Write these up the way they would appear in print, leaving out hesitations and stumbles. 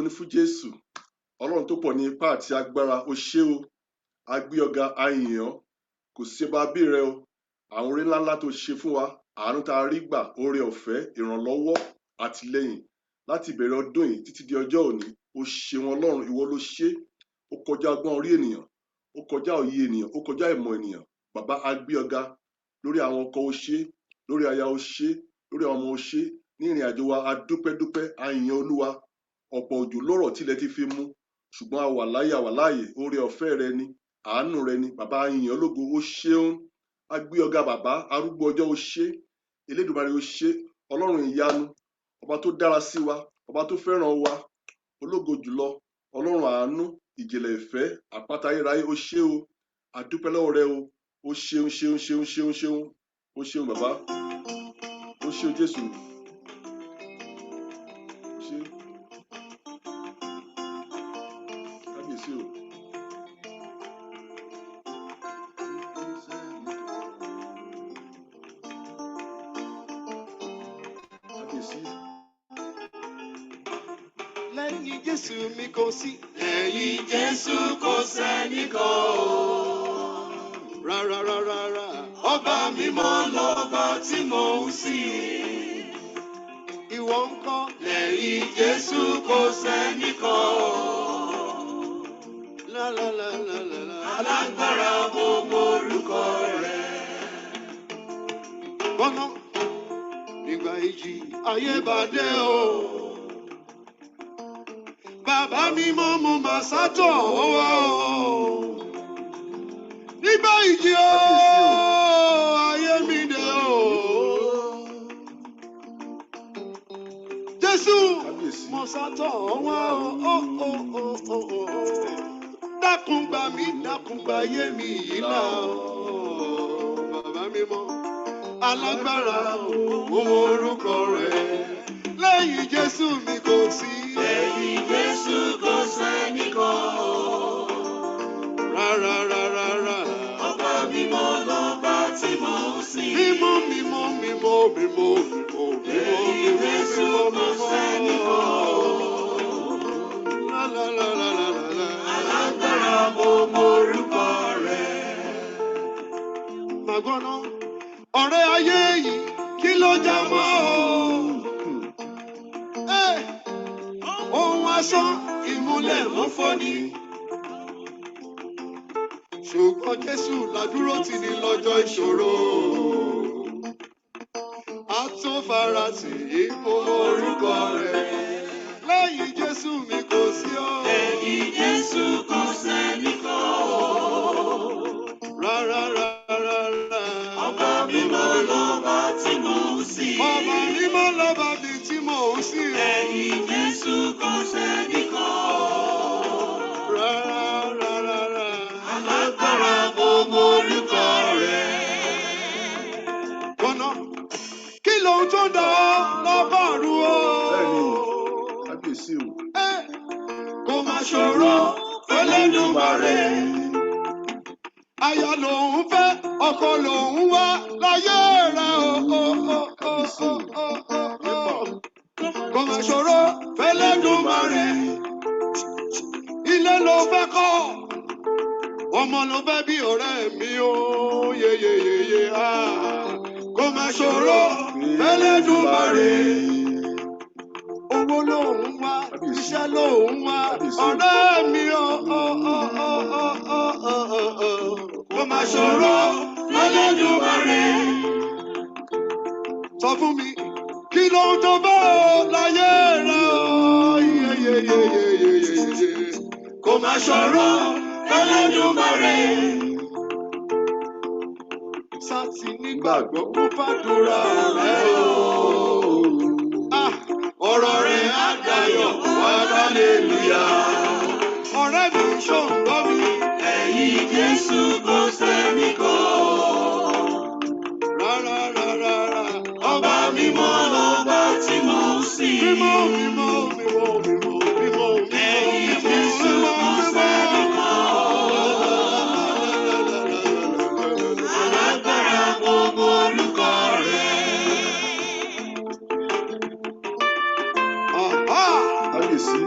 Ògo ni fún Jésù. Ọlọ́run tó pọ̀ ní ipá àti agbára, o ṣé o. A gbé ọ ga, a yìn ọ́. Kò sí ọba bí rẹ o. Àwọn oore ńláńlá tó ṣe fún wa, àánú tá a rí gbà, oore ọ̀fẹ́, ìrànlọ́wọ́, àtìlẹ́yìn láti ìbẹ̀rẹ̀ ọdún yìí títí di ọjọ́ òní. O ṣeun Ọlọ́run, ìwọ ló ṣe. Ó kọjá ọgbọ́n orí ènìyàn, ó kọjá òye ènìyàn, ó kọjá ìmọ̀ ènìyàn. Bàbá, a gbé ọ ga lórí àwọn ọkọ o ṣé, lórí aya o ṣé, lórí àwọn ọmọ o ṣé. Ní ìrìn àjò wa, a dúpẹ́ dúpẹ́, a yìn Olúwa. Ọ̀pọ̀ òjò ló rọ̀ tílẹ̀ ti fi mú, ṣùgbọ́n a wà láyé, a wà láàyè. Oore ọ̀fẹ́ rẹ ni, àánú rẹ ni. Bàbá, a yìn ọ́ lógo, o ṣeun. A gbé ọ ga bàbá, arúgbó ọjọ́ o ṣé, Elédùmarè o ṣé, Ọlọ́run ìyanu, ọba tó dára sí wa, ọba tó fẹ́ràn wa, ológo jùlọ, Ọlọ́run àánú, ìjìnlẹ̀ ìfẹ́, àpáta ayérayé o ṣé o. A dúpẹ́ lọ́wọ́ rẹ o. O ṣeun, ṣeun, ṣeun, ṣeun, ṣeun. O ṣeun bàbá. O ṣeun Jésù. O ṣé. Kábíyèsí o. Kábíyèsí. Lẹ́yìn Jésù mi kò sí. Lẹ́yìn Jésù kò sẹ́nìkan o. Rárá rárá rárá. Ọba mímọ́ lọ́ba tí mò ń sìn. Ìwọ ńkọ́? Lẹ́yìn Jésù kò sẹ́nìkan o. La la la la la la. Alágbára mo mọ orúkọ rẹ̀. Gbọ́nà nígbà ìjì ayé bá dé o. Bàbá mímọ́ mo máa sátọ̀ wá o. Nígbà ìjì o, Kábíyèsí o. ayé mi dé o. Jésù Kábíyèsí. mo sátọ̀ wá o. O, o, o, o, o. Dákun gbà mí, dákun gbà yé mi yìí là o. Bàbá mímọ́ alágbára o, mo mọ orúkọ rẹ̀. Lẹ́yìn Jésù mi kò sí. Lẹ́yìn Jésù kò sẹ́nìkan o. Rárá rárá rárá. Ọba mímọ́ lọ́ba tí mò ń sìn. Mímọ́ mímọ́ mímọ́ mímọ́ mímọ́ mímọ́ Lẹ́yìn mímọ́ Jésù mímọ́ kò mímọ́. sẹ́nìkan o. La la la la la la la. Alágbára mo mọ orúkọ rẹ̀. Màgbọ́nà ọ̀rẹ́ ayé yìí kí ló já mọ́ o? Ẹ́, ohun asán ìmúlẹ̀ mọ́ fọ́ni. Ṣùgbọ́n Jésù ládúró tì ní lọ́jọ́ ìṣòro. A tún fara tì í mọ orúkọ rẹ̀. Lẹ́yìn Jésù mi kò sí o. Lẹ́yìn Jésù kò sẹ́nìkan o. Rárá rárá rárá. Ọba mímọ́ lọ́ba tí mò ń sìn. Ọba mímọ́ lọ́ba mi tí mò ń sìn o. Lẹ́yìn Jésù kò sẹ́nìkan o. Rárá rárá rárá. Alágbára mo mọ orúkọ rẹ̀. Gbọ́nà kí lóhun tó dá ọ lọ́bàrú o? Bẹ́ẹ̀ni, kábíyèsí o. Ẹ́, kò má ṣòro f'Ẹlẹ́dùmarè. Aya lòun fẹ́, ọkọ lòun wá láyé rẹ̀ o. O, o, o, o, o, o, o. Kò má ṣòro f'Ẹlẹ́dùmarè. Ilé ló fẹ́ kọ́, ọmọ ló fẹ́ bí ọ̀rẹ́ mi o. Yeyeyeye ah. Kò má ṣòro f'Ẹlẹ́dùmarè. Owó lòun wá, Kábíyèsí. iṣẹ́ lòun wá, Kábíyèsí o. ọ̀rẹ́ mi o. O, o, o, o, o, o, o, o. Kò má ṣòro f'Ẹlẹ́dùmarè. Sọ fún mi, kí lóhun tó bá o láyé rẹ o? Yeyeyeyeyeye. Kò má ṣòro f'Ẹlẹ́dùmarè. Sátì nígbàgbọ́ kó fàdúrà rẹ o. Ah, ọ̀rọ̀ rẹ̀ á dayọ̀ wá hallelujah. Ọ̀rẹ́ mi ṣòǹgbọ́ mi. Lẹ́yìn Jésù kò sẹ́nìkan o. Rárá rárá rárá. Ọba mímọ́ lọ́ba tí mò ń sìn. Mímọ́ mímọ́ mímọ́ mímọ́ mímọ́ mímọ́ Lẹ́yìn mímọ́ Jésù mímọ́ kò mímọ́. sẹ́nìkan o. Alágbára mo mọ orúkọ rẹ̀. Aha! Kábíyèsí.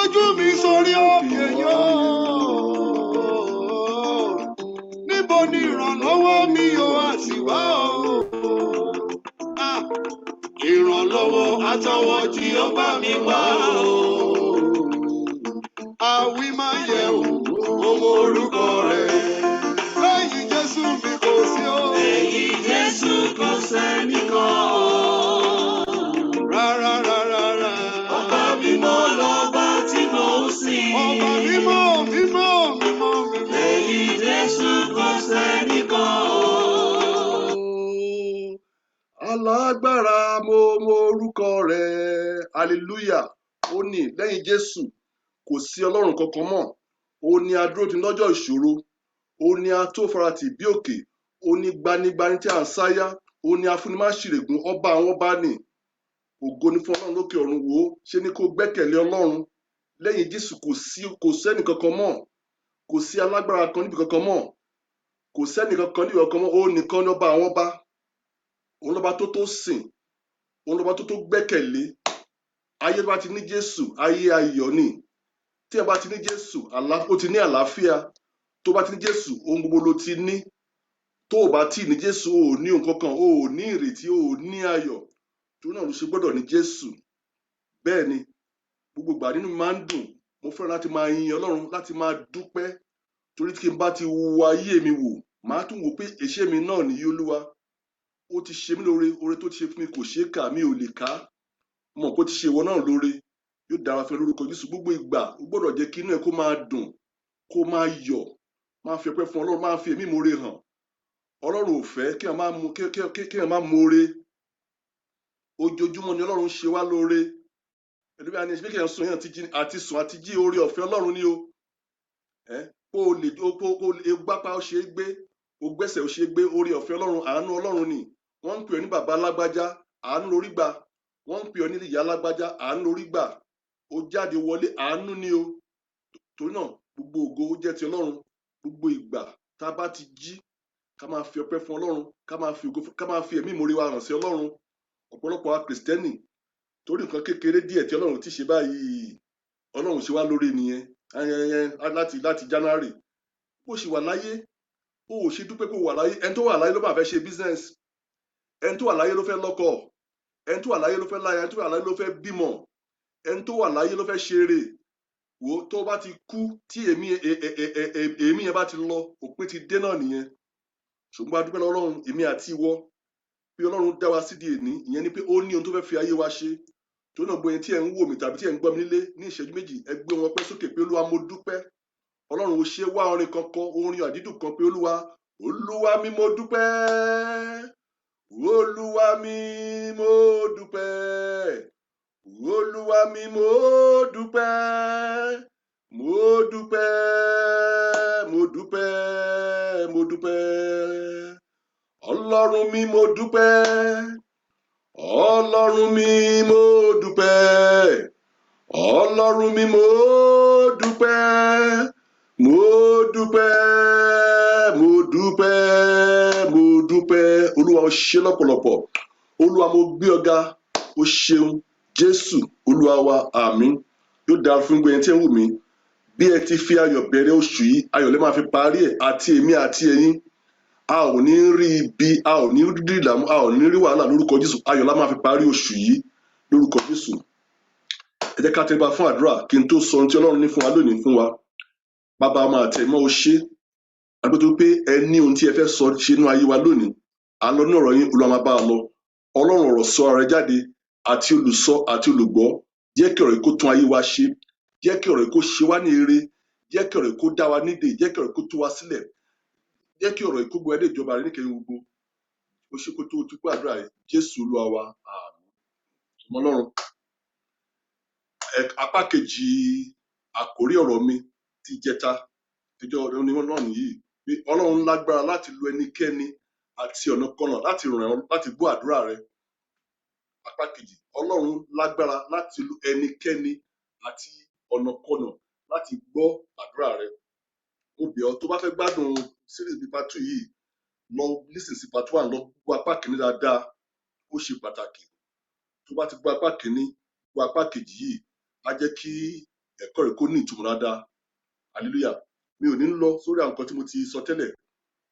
Gbójú mi sórí òkè yóò. Níbo ni ìrànlọ́wọ́ mi yóò àti wá o? Ah, ìrànlọ́wọ́ àtọwọ́ tí ó bá mi wá o. Àwí máa yẹ o, mo mọ orúkọ rẹ̀. Lẹ́yìn Jésù mi kò sí o. Lẹ́yìn Jésù kò sẹ́nìkan o. Rárá rárá rárá. Ọba mímọ́ lọ́ba tí mò ń sìn. Ọba mímọ́ mímọ́ mímọ́ mímọ́. Lẹ́yìn Jésù kò sẹ́nìkan o. Alágbára, mo mọ orúkọ rẹ̀. Hallelujah. Ó ní lẹ́yìn Jésù kò sí Ọlọ́run kankan mọ́. Ó ní adúrótini lọ́jọ́ ìṣòro. Ó ní atófaratì bí òkè. Ó ní gbanigbani tí à ń sáyá. Ó ní afúnimáṣìrègùn, ọba àwọn ọba nì. Ògo ni fún Ọlọ́run lókè ọ̀run. Wò ó, ṣe ni kó gbẹ́kẹ̀lé Ọlọ́run. Lẹ́yìn Jésù kò sí, kò sẹ́nì kankan mọ́. Kò sí alágbára kan níbi kankan mọ́. Kò sẹ́nì kankan níbi kankan mọ́. Ó nìkan ní ọba àwọn ọba. Òun lọ́ba tó tó sìn. Òun lọ́ba tó tó gbẹ́kẹ̀lé. Ayé tó bá ti ní Jésù, ayé ayọ̀ ni. Tí ẹ bá ti ní Jésù, ó ti ní àlàáfíà. Tó bá ti ní Jésù, ohun gbogbo ló ti ní. Tó o bá tí ì ní Jésù, o ò ní ohun kankan, o ò ní ìrètí, o ò ní ayọ̀. Torí náà ló ṣe gbọ́dọ̀ ní Jésù. Bẹ́ẹ̀ ni, gbogbo ìgbà nínú mi máa ń dùn. Mo fẹ́ràn láti máa yin Ọlọ́run, láti máa dúpẹ́. Torí tí n bá ti wo ayé mi wò, màá tún wò pé èṣe mi náà nìyí Olúwa. Ó ti ṣe mí lóore, oore tó ti ṣe fún mi kò ṣeé kà, mi ò lè kà á. Mo mọ̀ pé ó ti ṣe ìwọ náà lóore. Yóò dára fún ẹ lórúkọ Jésù. Gbogbo ìgbà, o gbọ́dọ̀ jẹ́ kí inú ẹ kó máa dùn, kó máa yọ̀, máa fi ọpẹ́ fún Ọlọ́run, máa fi ẹ̀mí ìmoore hàn. Ọlọ́run ò fẹ́ kí èèyàn máa mu, kí èèyàn máa moore. Ojoojúmọ́ ni Ọlọ́run ṣe wá lóore. Ẹlòmíràn ní ṣe kí èèyàn sùn, èèyàn ti jí, àti sùn àti jí, oore ọ̀fẹ́ Ọlọ́run ni o. Kó o lè, kó o lè gbápá ó ṣe é gbé, o gbẹ́sẹ̀ ó ṣe é gbé, oore ọ̀fẹ́ Ọlọ́run, àánú Ọlọ́run ni. Wọ́n ń pè ọ́ ní bàbá alágbájá, àánú lórí gbà. Wọ́n ń pè ọ́ ní ìyá alágbájá, àánú lórí gbà. O jáde wọlé, àánú ni o. Torí náà, gbogbo ògo ó jẹ́ ti Ọlọ́run. Gbogbo ìgbà tá a bá ti jí, ká máa fi ọpẹ́ fún Ọlọ́run, ká máa fi ògo fún, ká máa fi ẹ̀mí ìmoore wa hàn sí Ọlọ́run. Ọ̀pọ̀lọpọ̀ wa Kìrìsìtẹ́nì, torí nǹkan kékeré díẹ̀ tí Ọlọ́run ti ṣe báyìí, Ọlọ́run ṣe wá lórí nìyẹn. Láti January. Bó ṣe wà láyé, ó ò ṣe dúpẹ́ pé ó wà láyé. Ẹni tó wà láyé ló máa fẹ́ ṣe business. Ẹni tó wà láyé ló fẹ́ lọ́kọ. Ẹni tó wà láyé ló fẹ́ láya. Ẹni tó wà láyé ló fẹ́ bímọ. Ẹni tó wà láyé ló fẹ́ ṣeré. Wò ó, tó bá ti kú, tí èmi yẹn bá ti lọ, òpin ti dé náà nìyẹn. Ṣùgbọ́n a dúpẹ́ lọ́wọ́ Ọlọ́run, èmi àti ìwọ, pé Ọlọ́run dá wa sídi èní. Ìyẹn ni pé ó ní ohun tó fẹ́ fi ayé wa ṣe. Torí náà, gbogbo ẹni tí ẹ̀ ń wò mí tàbí tí ẹ̀ ń gbọ́ mi nílé ní ìṣẹ́jú méjì, ẹ gbé wọn pẹ́ sókè pé Olúwa, mo dúpẹ́. Ọlọ́run, ó ṣe wá orin kan kọ, orin àdídùn kan pé Olúwa, Olúwa mi mo dúpẹ́. Olúwa mi mo dúpẹ́. Olúwa mi mo dúpẹ́. Mo dúpẹ́, mo dúpẹ́, mo dúpẹ́. Ọlọ́run mi mo dúpẹ́. Ọlọ́run mi mo dúpẹ́. Ọlọ́run mi mo dúpẹ́. Mo dúpẹ́, mo dúpẹ́, mo dúpẹ́. Olúwa, o ṣé lọ́pọ̀lọpọ̀. Olúwa, mo gbé ọ ga. O ṣeun. Jésù, Olúwa wa, àmín. Yóò dára fún gbogbo ẹni tí ẹ ń wò mí. Bí ẹ ti fi ayọ̀ bẹ̀rẹ̀ oṣù yìí, ayọ̀ lẹ máa fi parí ẹ̀, àti èmi àti ẹ̀yin. A ò ní rí ibi, a ò ní rí ìdààmú, a ò ní rí wàhálà lórúkọ Jésù. Ayọ̀ la máa fi parí oṣù yìí lórúkọ Jésù. Ẹ jẹ́ ká tẹríba fún àdúrà kí n tó sọ ohun tí Ọlọ́run ní fún wa lónìí fún wa. Bàbá, ọmọ àti ẹ̀mọ́, o ṣé. A dúpẹ́ torí pé ẹ ní ohun tí ẹ fẹ́ sọ ṣe nínú ayé wa lónìí. À ń lọ nínú ọ̀rọ̀ yín, Olúwa máa bá a lọ. Ọlọ́run, ọ̀rọ̀ sọ ara rẹ jáde, àti olùsọ àti olùgbọ́. Jẹ́ kí ọ̀rọ̀ yìí kó tún ayé wa ṣe. Jẹ́ kí ọ̀rọ̀ yìí kó ṣe wá ní ire. Jẹ́ kí ọ̀rọ̀ yìí kó dá wa nídè. Jẹ́ kí ọ̀rọ̀ yìí kó tú wa sílẹ̀. Jẹ́ kí ọ̀rọ̀ yìí kó gbé wa dé ìjọba rẹ níkẹyìn gbogbo. Ó ṣe kó tó tú pé àdúrà yìí. Jésù Olúwa wa, àmín. Ọmọ Ọlọ́run, apá kejì àkórí ọ̀rọ̀ mi ti jẹta, ìjọ onímọ̀ náà nìyí, pé Ọlọ́run lágbára láti lo ẹnikẹ́ni àti ọ̀nàkọnà láti ràn ọ́ láti gbọ́ àdúrà rẹ. Apá kejì, Ọlọ́run lágbára láti lo ẹnikẹ́ni àti ọ̀nàkọnà láti gbọ́ àdúrà rẹ. Mo bẹ̀ ọ́, tó bá fẹ́ gbádùn series bíi part 2 yìí, lọ listen sí part 1, lọ gbọ́ apá kìíní dáadáa, ó ṣe pàtàkì. Tó bá ti gbọ́ apá kìíní, gbọ́ apá kejì yìí, á jẹ́ kí Ẹ̀kọ́ rẹ̀ kó ní ìtumọ̀ dáadáa. Hallelujah. Mi ò ní lọ sórí àwọn nǹkan tí mo ti sọ tẹ́lẹ̀.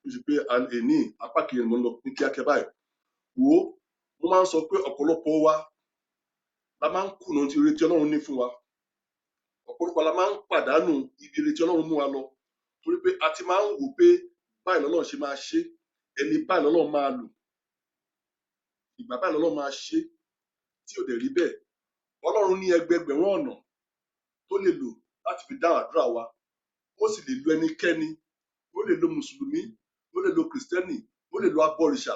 Ó ṣe pé èní apá kejì ni mo ń lọ ní kíákíá báyìí. Wò ó, mo máa ń sọ pé ọ̀pọ̀lọpọ̀ wa la máa ń kùnà tí ire tí Ọlọ́run ní fún wa. Ọ̀pọ̀lọpọ̀ la máa ń pàdánù ibi ire tí Ọlọ́run mú wa lọ. Torí pé a ti máa ń wò pé báyìí lọ́lọ́run ṣe máa ṣe, ẹni báyìí lọ́lọ́run máa lò, ìgbà báyìí lọ́lọ́run máa ṣe, tí ò dẹ̀ rí bẹ́ẹ̀. Ọlọ́run ní ẹgbẹẹgbẹ̀rún ọ̀nà tó lè lò láti fi dáhùn àdúrà wa. Ó sì lè lo ẹnikẹ́ni, ó lè lo Mùsùlùmí, ó lè lo Kìrìsìtẹ́nì, ó lè lo abọ̀rìṣà.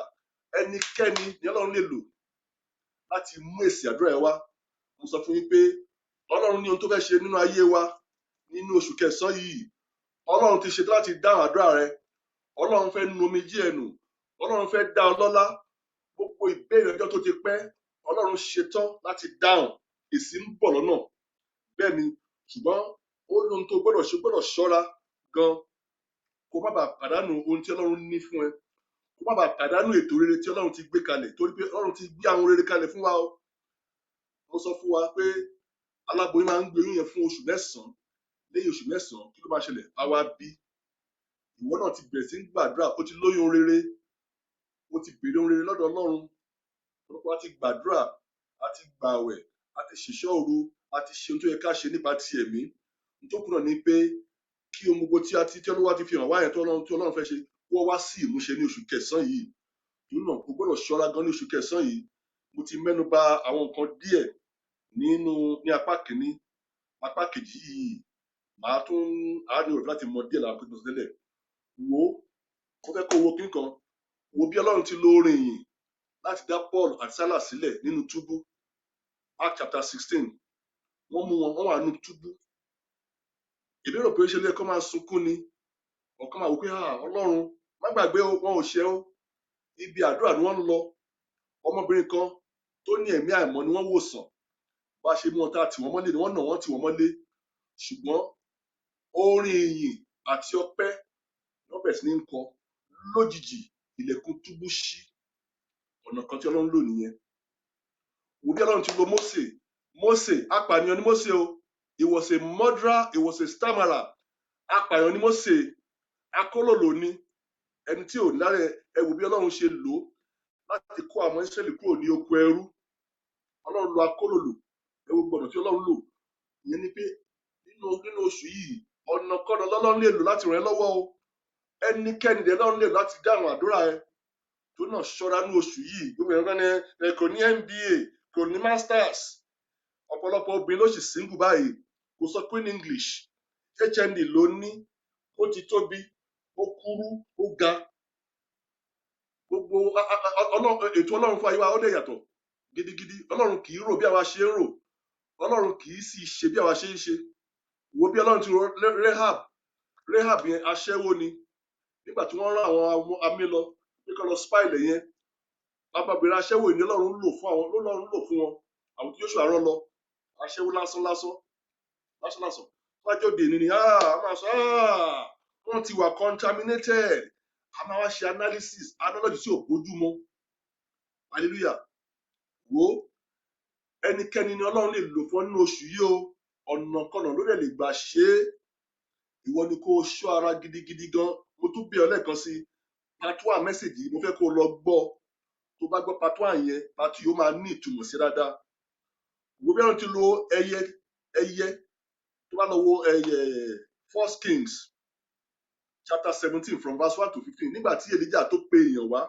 Ẹnikẹ́ni ni Ọlọ́run lè lò láti mú èsì àdúrà yẹn wá. Mo sọ fún yín pé Ọlọ́run ní ohun tó fẹ́ ṣe nínú ayé wa nínú oṣù kẹsàn-án yìí. Ọlọ́run ti ṣetán láti dáhùn àdúrà rẹ. Ọlọ́run fẹ́ nu omijé ẹ nù. Ọlọ́run fẹ́ dá ọ lọ́lá. Gbogbo ìbéèrè ọjọ́ tó ti pẹ́, Ọlọ́run ṣetán láti dáhùn. Èsì ń bọ̀ lọ́nà. Bẹ́ẹ̀ ni, ṣùgbọ́n ó ní ohun tó gbọ́dọ̀ ṣe, gbọ́dọ̀ ṣọ́ra gan. Kó má bàa pàdánù ohun tí Ọlọ́run ní fún ẹ. Kó má bàa pàdánù ètò rere tí Ọlọ́run ti gbé kalẹ̀, torí pé Ọlọ́run ti gbé àwọn rere kalẹ̀ fún wa o. Mo sọ fún wa pé aláboyún máa ń gbé oyún yẹn fún oṣù mẹ́sàn-án. Lẹ́yìn oṣù mẹ́sàn-án, kí ló máa ṣẹlẹ̀? Á wá bí. Ìwọ náà ti bẹ̀rẹ̀ sí ń gbàdúrà, ó ti lóyún ohun rere, ó ti béèrè ohun rere lọ́dọ̀ Ọlọ́run. Ọ̀pọ̀lọpọ̀ a ti gbàdúrà, a ti gbààwẹ̀, a ti ṣìṣọ́ òru, a ti ṣe ohun tó yẹ ká ṣe nípa ti ẹ̀mí. Ohun tó kù náà ni pé kí ohun gbogbo tí a ti tí Olúwa ti fi hàn wá yẹn, tí Ọlọ́run fẹ́ ṣe, kó wá sí ìmúṣẹ ní oṣù kẹsàn-án yìí. Torí náà, o gbọ́dọ̀ ṣọ́ra gan ní oṣù kẹsàn-án yìí. Mo ti mẹ́nu bà àwọn nǹkan díẹ̀ nínú ní apá kìíní. Apá kejì yìí, màá tún á ní òrùn láti mọ díẹ̀ lára nǹkan tí mo sọ tẹ́lẹ̀. Wò ó, mo fẹ́ kó wo kíní kan. Wo bí Ọlọ́run ti lo orin ìyìn láti dá Paul àti Silas sílẹ̀ nínú túbú. Act chapter 16. Wọ́n mú wọn, wọ́n wà nínú túbú. Èmi rò pé ṣe ló yẹ kó máa sunkún ni. Ọ̀kan máa wò pé, "Ah, Ọlọ́run, má gbàgbé o, wọn ò ṣẹ̀ o." Ibi àdúrà ni wọ́n ń lọ. Ọmọbìnrin kan tó ní ẹ̀mí àìmọ́ ni wọ́n wò sàn. Bá ṣe mú wọn tá tì wọ́n mọ́lé ni wọ́n nà wọ́n, tì wọ́n mọ́lé. Ṣùgbọ́n orin ìyìn àti ọpẹ́ ni wọ́n bẹ̀rẹ̀ sí ní kọ. Lójijì, ilẹ̀kùn túbú ṣí. Ọ̀nà kan tí Ọlọ́run lò nìyẹn. Wo bí Ọlọ́run ti lo Mósè. Mósè, apànìyàn ni Mósè o. He was a murderer, he was a stammerer. Apànìyàn ni Mósè. Akólòlò ni. Ẹni tí ò lára. Ẹ wò bí Ọlọ́run ṣe lò ó láti kó àwọn Ísírẹ́lì kúrò ní oko ẹrú. Ọlọ́run lo akólòlò. Ẹ wo gbọ̀nà tí Ọlọ́run lò. Ìyẹn ni pé nínú oṣù yìí, ọ̀nà kọ́nà lọ́lọ́run lè lò láti ràn ẹ́ lọ́wọ́ o. Ẹnikẹ́ni dẹ̀ lọ́run lè lò láti dáhùn àdúrà ẹ. Tó náà, ṣọ́ra ní oṣù yìí. Gbogbo ẹ̀rọ ní ẹ kò ní MBA, kò ní masters. Ọ̀pọ̀lọpọ̀ obìnrin ló sì single báyìí. Kò sọ Queen English. HND ló ní. Ó ti tóbi, ó kúrú, ó ga. Gbogbo ètò Ọlọ́run fún ayé wa, ó dẹ̀ yàtọ̀ gidigidi. Ọlọ́run kì í rò bí àwa ṣe ń rò. Ọlọ́run kì í sì ṣe bí àwa ṣe ń ṣe. Wo bí Ọlọ́run ti rò Rahab. Rahab yẹn, aṣẹ́wó ni. Nígbà tí wọ́n rán àwọn amí lọ pé kó lọ spy ilẹ̀ yẹn, ọmọbìnrin aṣẹ́wó yìí ni Ọlọ́run lò fún àwọn lọ́lọ́run lò fún wọn. Àwọn tí Joshua rán lọ, aṣẹ́wó lásán lásán lásán lásán. Wájú òde ní ni a máa sọ wọ́n ti wà contaminated. A máa wá ṣe analysis analogy tí ò bójú mu. Hallelujah. Wo, ẹnikẹ́ni ni Ọlọ́run lè lò fún ọ nínú oṣù yìí o. Ọ̀nà kọ̀nà ló dẹ̀ lè gbà ṣe é. Ìwọ ni kó o ṣọ́ ara gidigidi gan. Mo tún bí ọ lẹ́ẹ̀kan sí, part one message yìí, mo fẹ́ kó o lọ gbọ́. Tó bá gbọ́ part one yẹn, part two yóò máa ní ìtumọ̀ sí dáadáa. Wo bí Ọlọ́run ti lo ẹyẹ. Ẹyẹ, tó bá lọ wo ẹyẹ First Kings chapter 17 from verse 1 to 15, nígbà tí Elijah tó pe èèyàn wá,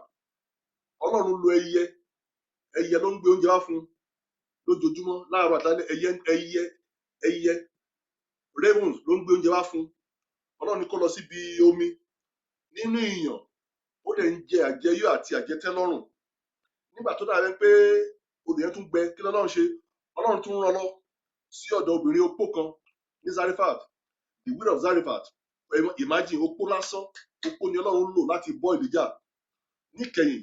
Ọlọ́run lo ẹyẹ. Ẹyẹ ló ń gbé oúnjẹ wá fún un lójoojúmọ́, láàárọ̀ àtàlẹ́. Ẹyẹ, ẹyẹ, ẹyẹ, ravens ló ń gbé oúnjẹ wá fún un. Ọlọ́run ní kó lọ síbi omi nínú ìyàn. Ó dẹ̀ ń jẹ àjẹyó àti àjẹtẹ́lọ́rùn. Nígbà tó dàbí pé odò yẹn tún gbẹ, kí lọ́lọ́run ṣe? Ọlọ́run tún rán lọ sí ọ̀dọ̀ obìnrin opó kan ní Zarephath, the widow of Zarephath. Imagine, opó lásán, opó ni Ọlọ́run lò láti bọ́ Èlíjà. Níkẹyìn,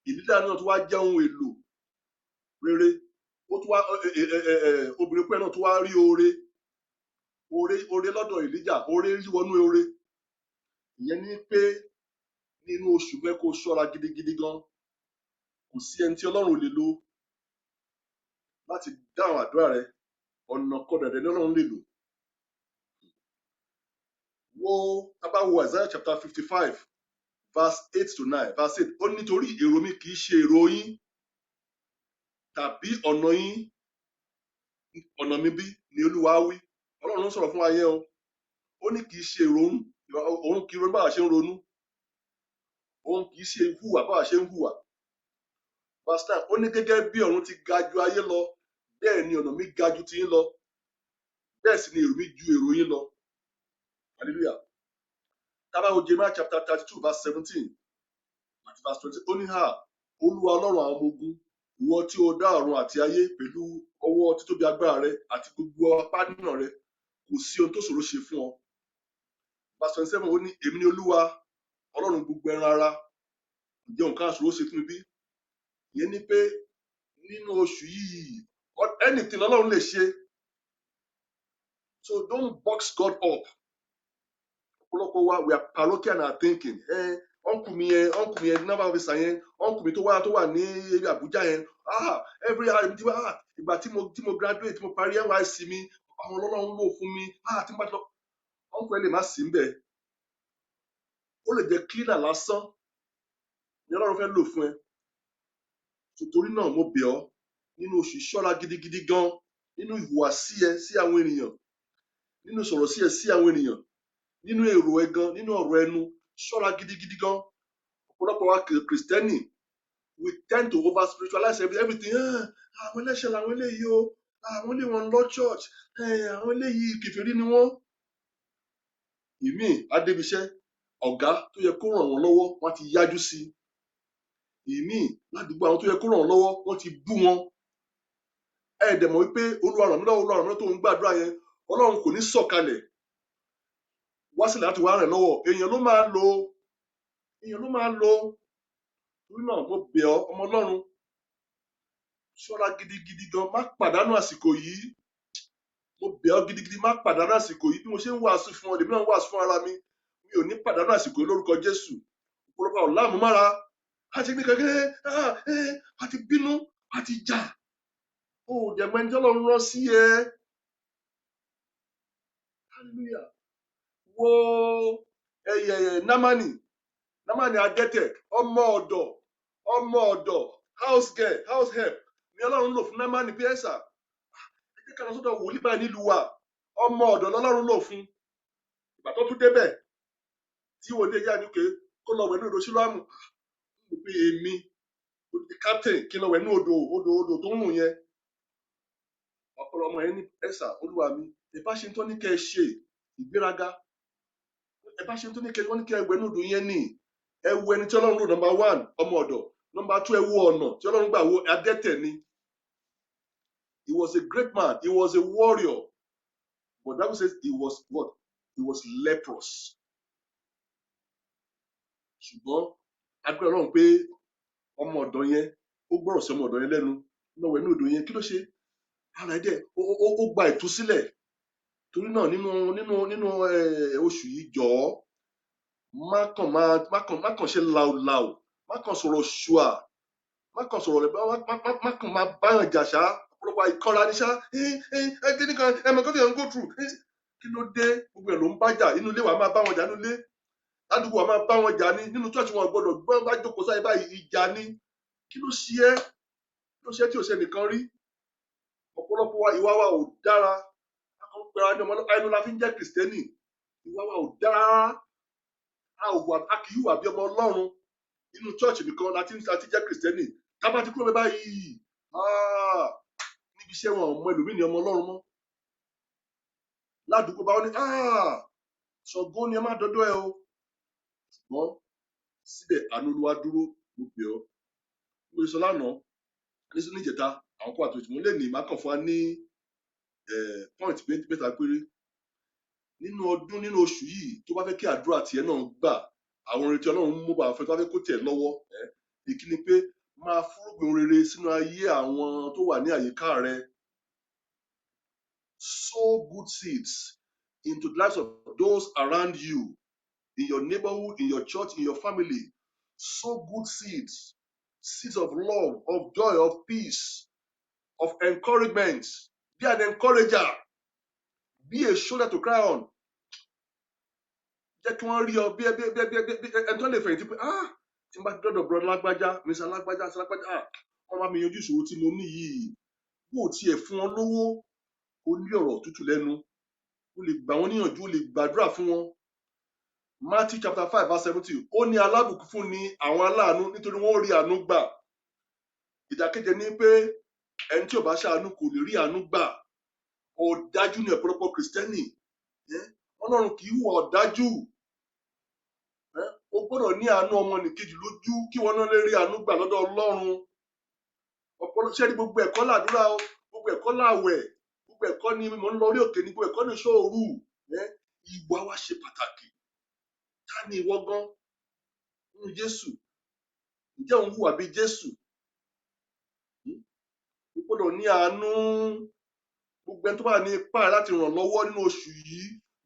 Èlíjà náà tún wá jẹ́ ohun èlò rere. Ó tún wá obìnrin opó yẹn náà tún wá rí oore, oore, oore lọ́dọ̀ Èlíjà. Oore yí wọnú oore. Ìyẹn ní pé nínú oṣù fẹ́ kó ṣọ́ra gidigidi gan. Kò sí ẹni tí Ọlọ́run ò lè lò láti dáhùn àdúrà rẹ. Ọ̀nà kọdà dẹ̀ ní Ọlọ́run lè lò. Wo tá bá wo Isaiah chapter 55 verse 8 to 9, verse 8, ó ní, nítorí èrò mi kì í ṣe èrò yín, tàbí ọ̀nà yín ọ̀nà mi bí, ni Olúwa wí. Ọlọ́run ló ń sọ̀rọ̀ fún wa yẹn o. Ó ní kì í ṣe èrò òun, òun kì í ronú báwa ṣe ń ronú, òun kì í ṣe hùwà báwa ṣe ń hùwà. Verse 9, ó ní gẹ́gẹ́ bí ọ̀run ti ga ju ayé lọ, bẹ́ẹ̀ ni ọ̀nà mi ga ju tiyín lọ, bẹ́ẹ̀ sì ni èrò mi ju èrò yín lọ. Hallelujah. Tá bá wo Jeremiah chapter 32 verse 17 àti verse 20, ó ní, "Ha, Olúwa Ọlọ́run àwọn ọmọ ogun, ìwọ tí o dá ọ̀run àti ayé pẹ̀lú ọwọ́ títóbi agbára rẹ àti gbogbo apá nínà rẹ, kò sí ohun tó ṣòro ṣe fún ọ." Verse 27, ó ní, "Èmi ni Olúwa Ọlọ́run gbogbo ẹran ara, ǹjẹ́ nǹkan àṣòro ṣe fún mi bí?" Ìyẹn ni pé nínú oṣù yìí, anything Ọlọ́run lè ṣe. So don't box God up. Ọ̀pọ̀lọpọ̀ wa, we are parochial in our thinking. Uncle mi yẹn, uncle mi yẹn, naval officer yẹn, uncle mi tó wà ní Abuja yẹn, ah, every hour tí, ah, ìgbà tí mo graduate, tí mo parí NYSC mi, àwọn Ọlọ́run lò fún mi. Ah, tí mo bá ti lọ, uncle ẹ lè má sí níbẹ̀. Ó lè jẹ́ cleaner lásán ni Ọlọ́run fẹ́ lò fún ẹ. Torí náà, mo bẹ̀ ọ́ nínú oṣù, ṣọ́ra gidigidi gan nínú ìhùwàsí ẹ sí àwọn ènìyàn, nínú sọ̀rọ̀ sí ẹ sí àwọn ènìyàn, nínú èrò ẹ gan, nínú ọ̀rọ̀ ẹnu. Ṣọ́ra gidigidi gan. Ọ̀pọ̀lọpọ̀ wa Kìrìsìtẹ́nì, we tend to over spiritualize everything. Ah, àwọn ẹlẹ́ṣẹ̀ làwọn eléyìí o, àwọn eléyìí wọn ń lọ church, àwọn eléyìí kèfèrí ni wọ́n. Ìmíì adébiṣẹ́, ọ̀gá tó yẹ kó ràn wọ́n lọ́wọ́, wọ́n ti yájú sí i. Ìmíì ládùúgbò, àwọn tó yẹ kó ràn wọ́n lọ́wọ́, wọ́n ti bú wọn. Ẹ dẹ̀ mọ̀ wípé Olúwa ràn mí lọ́wọ́, Olúwa ràn mí lọ́wọ́ tó ń gbàdúrà yẹn, Ọlọ́run kò ní sọ̀kalẹ̀ wá sílẹ̀ láti wá ràn lọ́wọ́. Èèyàn ló máa lò, èèyàn ló máa lò. Torí náà, mo bẹ̀ ọ́, ọmọ Ọlọ́run, ṣọ́ra gidigidi gan, má pàdánù àsìkò yìí. Mo bẹ̀ ọ́ gidigidi, má pàdánù àsìkò yìí. Bí mo ṣe ń wàásù fún ọ, lèmi náà ń wàásù fún ara mi. Mi ò ní pàdánù àsìkò yìí lórúkọ Jésù. Ọ̀pọ̀lọpọ̀ àwọn láàmú mára a ti gbé kékeré, a ti bínú, a ti jà. Ó dẹ̀ mọ ẹni tí Ọlọ́run rán sí ẹ. Hallelujah. Wo ẹyẹ Námánì, Námánì adẹ́tẹ̀, ọmọ ọ̀dọ̀, ọmọ ọ̀dọ̀, house girl, house help ni Ọlọ́run lò fún Námánì pé, "Ẹ̀sà, ẹ jẹ́ ká lọ sọ́dọ̀ wòlíì báyìí nílùú wa." Ọmọ ọ̀dọ̀ lọ́lọ́run lò fún. Ìgbà tó tún débẹ̀ tí wòlíì yá ni pé kó lọ wẹ̀ ní odò Sílóámù, mo pé èmi captain kí n lọ wẹ̀ ní odò tó ń rùn yẹn? Ọpọlọ ọmọ yẹn ní, "Ẹ̀sà, olúwa mi, ẹ bá ṣe ń tọ́ ní kẹ́ ẹ ṣe." Ìgbéraga. Ẹ bá ṣe ń tọ́ ní kẹ́ ẹ, wọ́n ní kẹ́ ẹ wẹ̀ ní odò yẹn ni. Ẹ wo ẹni tí Ọlọ́run lò. Number one, ọmọ ọ̀dọ̀. Number two, ẹ wo ọ̀nà tí Ọlọ́run gbà wo adẹ́tẹ̀ ni. He was a great man, he was a warrior, but Bible says he was what? He was leprous. Ṣùgbọ́n agbára Ọlọ́run pé ọmọ ọ̀dọ̀ yẹn, ó gbọ́rọ̀ sí ọmọ ọ̀dọ̀ yẹn lẹ́nu, lọ́wọ́ inú odò yẹn. Kí ló ṣe? Ara ẹ̀ dẹ̀ ó gba ìtúsílẹ̀. Torí náà, nínú oṣù yìí, jọ̀ọ́, má kàn ṣe làwùlàwù, má kàn sọ̀rọ̀ ṣùà, má kàn sọ̀rọ̀ rẹ̀, má kàn máa báyàn jà ṣá. Ọ̀pọ̀lọpọ̀ àìkọ́ra ní ṣá. Ẹ ẹ ẹ kí ni kan ẹ mọ̀ kó tí yẹn ń go through? Kí ló dé? Gbogbo ẹ̀ ló ń bá jà. Inú ilé wa, máa bá wọn jà. Nínú ilé, ládùúgbò wa, máa bá wọn jà ní. Nínú church, wọn gbọ́dọ̀ gbọ́n bá jókòó sáyé báyìí, ìjà ní. Kí ló ṣe ẹ́? Kí ló ṣe ẹ́ tí ò ṣe nìkan rí? Ọ̀pọ̀lọpọ̀ wa, ìwà wa ò dára. A kàn ń pera ní ọmọ ẹnu la fi ń jẹ́ Kìrìsìtẹ́nì. Ìwà wa ò dára rárá. A ò wà, a kì í hùwà bí ọmọ Ọlọ́run. Inú church nìkan la ti jẹ́ Kìrìsìtẹ́nì. Tá bá ti kúrò bẹ́ẹ̀ báyìí, ah, níbi iṣẹ́, wọn ò mọ ẹlòmíì ní ọmọ Ọlọ́run mọ́. Ládùúgbò, báwọn ní, ah, Ṣàngó ni, ẹ má dọ́dọ́ ẹ o. Ṣùgbọ́n síbẹ̀, àánú Olúwa dúró. Mo bẹ̀ ọ́. Mo sọ lánàá níjẹta, àwọn kó àtúntò mo lè ní má kàn fún wa ní point mẹ́ta péré nínú ọdún, nínú oṣù yìí. Tó bá fẹ́ kí àdúrà tiẹ̀ náà gbà, àwọn orin tí Ọlọ́run mú bá fẹ́, tó bá fẹ́ kó tiẹ̀ lọ́wọ́, ìkíni pé máa fúrúgbìn rere sínú ayé àwọn tó wà ní àyíká rẹ. Sow good seeds into the lives of those around you, in your neighborhood, in your church, in your family. Sow good seeds, seeds of love, of joy, of peace, of encouragement. Be an encourager. Be a shoulder to cry on. Jẹ́ kí wọ́n rí ọ bí bí bí bí bí ẹni tó lè fẹ̀yìntì pé, ah, tí n bá dọ́dọ̀ bro lágbájá, Mr. Lágbájá, Mr. Lágbájá, ah, wọ́n bá mi yanjú ìṣòro tí mo ní yìí. Bó o tiẹ̀ fún wọn lówó, o ní ọ̀rọ̀ tútù lẹ́nu, o lè gbà wọ́n níyànjú, o lè gbàdúrà fún wọn. Matthew chapter 5 verse 70, ó ní alábùkún fún ni àwọn aláàánú, nítorí wọ́n ó rí àánú gbà. Ìdàkejì ni pé ẹni tí ò bá ṣàánú kò lè rí àánú gbà. Ọ̀dájú ni ọ̀pọ̀lọpọ̀ Kìrìsìtẹ́nì. Ọlọ́run kì í hùwà ọ̀dájú. O gbọ́dọ̀ ní àánú ọmọnìkejì lójú kí wọn náà lè rí àánú gbà lọ́dọ̀ Ọlọ́run. Ọ̀pọ̀lọpọ̀ ṣé rí, gbogbo ẹ̀kọ́ làdúrà o, gbogbo ẹ̀kọ́ làwẹ̀, gbogbo ẹ̀kọ́ ni mò ń lọ orí òkè ni, gbogbo ẹ̀kọ́ ni ìṣọ́ òru. Ìwà wa ṣe pàtàkì. Ta ni ìwọ gan nínú Jésù? Ǹjẹ́ òun hùwà bíi Jésù? O gbọ́dọ̀ ní àánú. Gbogbo ẹni tó bá ní ipá láti ràn lọ́wọ́ nínú oṣù yìí,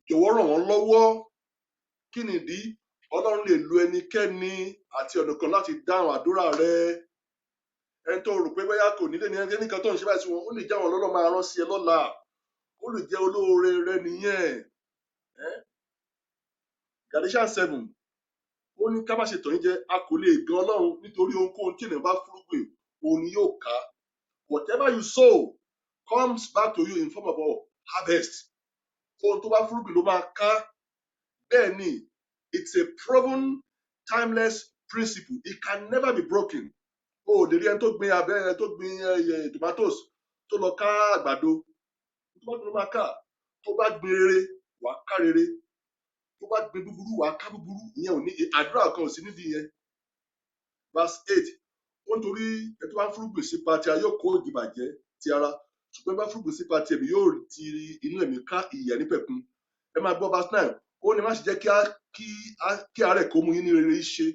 jọ̀wọ́ ràn wọ́n lọ́wọ́. Kí nìdí? Ọlọ́run lè lo ẹnikẹ́ni àti ọ̀nà kan láti dáhùn àdúrà rẹ. Ẹni tó rò pé bóyá kò nílé ní ẹni kan tó ń ṣe báyìí sí wọn, ó lè jẹ́ àwọn ọlọ́run máa rán sí ẹ lọ́la, ó lè jẹ́ olóore rẹ nìyẹn. Galatians 7, ó ní ká má ṣe tàn yín jẹ, a kò lè gan Ọlọ́run, nítorí ohunkóhun tí ènìyàn bá fúrúgbìn, òun ni yóò ká. Whatever you sow comes back to you in form of a harvest. Ohun tó bá fúrúgbìn ló máa ká. Bẹ́ẹ̀ ni, it's a proven timeless principle. It can never be broken. O ò lè rí ẹni tó gbin abẹ́ ẹni tó gbin tomatoes tó lọ ká àgbàdo. Tó bá gbin ló máa ká. Tó bá gbin rere, wàá ká rere. Tó bá gbin búburú, wàá ká búburú. Ìyẹn ò ní àdúrà kan ò sí nídìí yẹn. Verse 8, ó nítorí ẹni tó bá ń fúrúgbìn sípa ti ara yóò kó ìdìbàjẹ́ ti ara, ṣùgbọ́n bá fúrúgbìn sípa ti ẹ̀mí, yóò ti inú ẹ̀mí ká ìyè nípẹ̀kun. Ẹ máa gbọ́ verse 9, ó ní má ṣe jẹ́ kí àárẹ̀ kó mú yín ní rere ṣe.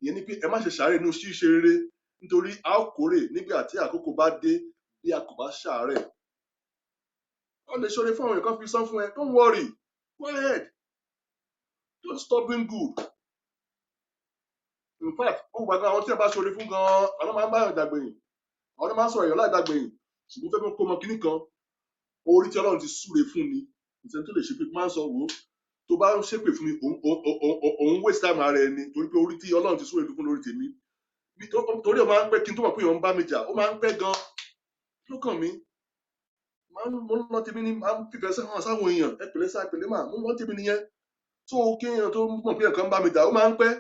Ìyẹn ni pé ẹ má ṣe ṣàárẹ̀ nínú ṣíṣe rere, nítorí a ó kórè nígbà tí àkókò bá dé, bí a kò bá ṣàárẹ̀. Wọ́n lè ṣoore fún àwọn èèyàn kan fi sán fún ẹ. Don't worry, go ahead, don't stop doing good. In fact, ó gbàgbọ́ àwọn tí ẹ bá ṣoore fún gan-an, àwọn máa ń bá èèyàn dàgbẹ̀yìn, àwọn máa ń sọ̀rọ̀ èèyàn láì dàgbẹ̀yìn. Ṣùgbọ́n fẹ́ mú kó mọ kinní kan, orí tí Ọlọ́run ti súre fún ni ìṣẹ́ni tó lè ṣe pé máa ń sọ wò ó. Tó bá ń ṣépè fún mi, òun waste time ara ẹni, torí pé orí tí Ọlọ́run ti súre fún lórí tèmi. Torí ó máa ń pẹ́ kí n tó mọ̀ pé èèyàn ń bá mi jà. Ó máa ń pẹ́ gan. Ló kàn mí, máa ń mo ń lọ tèmi ni, máa ń fìfẹ́ hàn sáwọn èèyàn. Ẹ pẹ̀lẹ́ sá, ẹ pẹ̀lẹ́ mà, mo ń lọ tèmi nìyẹn. Tó kí èèyàn tó mọ̀ pé èèyàn kan ń bá mi jà, ó máa ń pẹ́,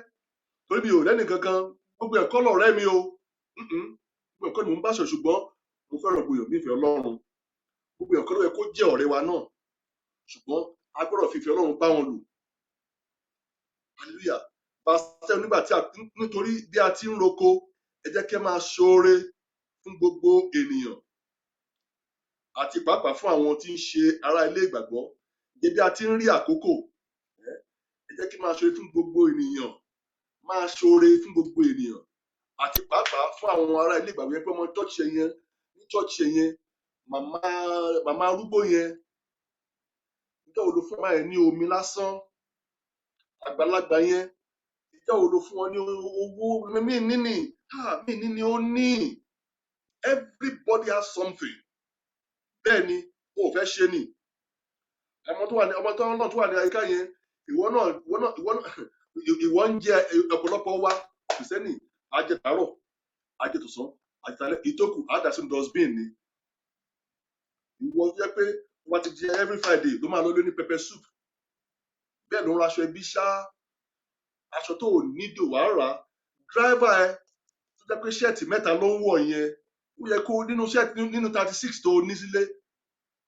torí mi ò lẹ́nì kankan. Gbogbo ẹ̀kọ́ lọ̀rẹ́ mi o. Gbogbo ẹ̀kọ́ ni mo ń bá ṣe, ṣùgbọ́n mo fẹ́ràn gbogbo èèyàn nífẹ̀ẹ́ Ọlọ́run. Gbogbo ẹ̀kọ́ ló yẹ kó jẹ́ ọ̀rẹ́ wa náà, ṣùgbọ́n a gbọ́dọ̀ fìfẹ́ Ọlọ́run bá wọn lò. Hallelujah. Pastor, nígbà tí a nítorí bí a ti ń roko, ẹ jẹ́ kí ẹ máa ṣoore fún gbogbo ènìyàn, àti pàápàá fún àwọn tí ń ṣe ará ilé ìgbàgbọ́. Ǹjẹ́ bí a ti ń rí àkókò, ẹ jẹ́ kí máa ṣoore fún gbogbo ènìyàn, máa ṣoore fún gbogbo ènìyàn, àti pàápàá fún àwọn ará ilé ìgbàgbọ́ yẹn, pé ọmọ church yẹn, ní church yẹn, màmá arúgbó yẹn, ìjọ́ wo ló fún màmá yẹn ní omi lásán? Àgbàlagbà yẹn, ìjọ́ wo ló fún wọn ní owó? Mí níní, mí níní, ó ní. Everybody has something. Bẹ́ẹ̀ ni, o ò fẹ́ ṣe ni. Ọmọ tó wà ní ọmọ tó náà tó wà ní àyíká yẹn, ìwọ náà ìwọ ń jẹ. Ọ̀pọ̀lọpọ̀ wa Kìrìsìtẹ́nì, ajẹtàárọ̀, ajẹtọ̀sán, ajẹtalẹ́, ìtókù á dà sínú dustbin ni. Ìwọ tó jẹ́ pé wọ́n ti jẹ every Friday ló máa lọ lé ní pepper soup, bẹ́ẹ̀ ló ń raṣọ ẹbí ṣá, aṣọ tó ò nídò wàá rà á. Driver ẹ tó jẹ́ pé shirt mẹ́ta ló ń wọ̀ yẹn, ó yẹ kó nínú shirt nínú 36 tó o ní sílé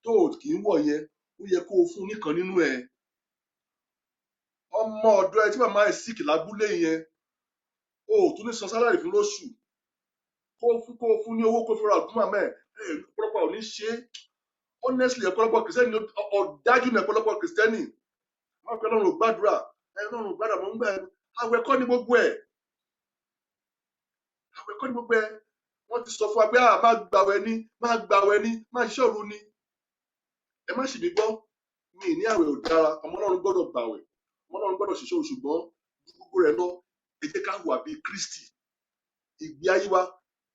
tó o kì í wọ̀ yẹn, ó yẹ kó o fún nìkan nínú ẹ̀. Ọmọ ọ̀dọ̀ ẹ tí màmá ẹ̀ sick lábúlé yẹn, o ò tún ní san salary fún lóṣù, kó o fún ní owó kó fi ra ògùn màmá ẹ̀. Ẹ̀ ọ̀pọ̀lọpọ̀ ò ní ṣe é. Honestly, ọ̀pọ̀lọpọ̀ Kìrìsìtẹ́nì, ọ̀dájú ní ọ̀pọ̀lọpọ̀ Kìrìsìtẹ́nì. Wọ́n pe Ọlọ́run ò gbàdúrà ẹ, Ọlọ́run ò gbàdúrà, mò ń gbà ẹ. Àwẹ̀ kọ́ ní gbogbo ẹ̀, àwẹ̀ kọ́ ní gbogbo ẹ̀. Wọ́n ti sọ fún wa pé a máa gbàwẹ̀ ní, máa gbàwẹ̀ ní, máa ṣiṣẹ́ òru ni. Ẹ má ṣì mí gbọ́, mi ní àwẹ̀ ò dára. Ọmọ Ọlọ́run gbọ́dọ̀ gbàwẹ̀, ọmọ Ọlọ́run gbọ́dọ̀ ṣiṣẹ́ òru, ṣùgbọ́n ju gbogbo rẹ̀ lọ, ẹ jẹ́ ká hùwà bíi Kristi. Ìgbé ayé wa,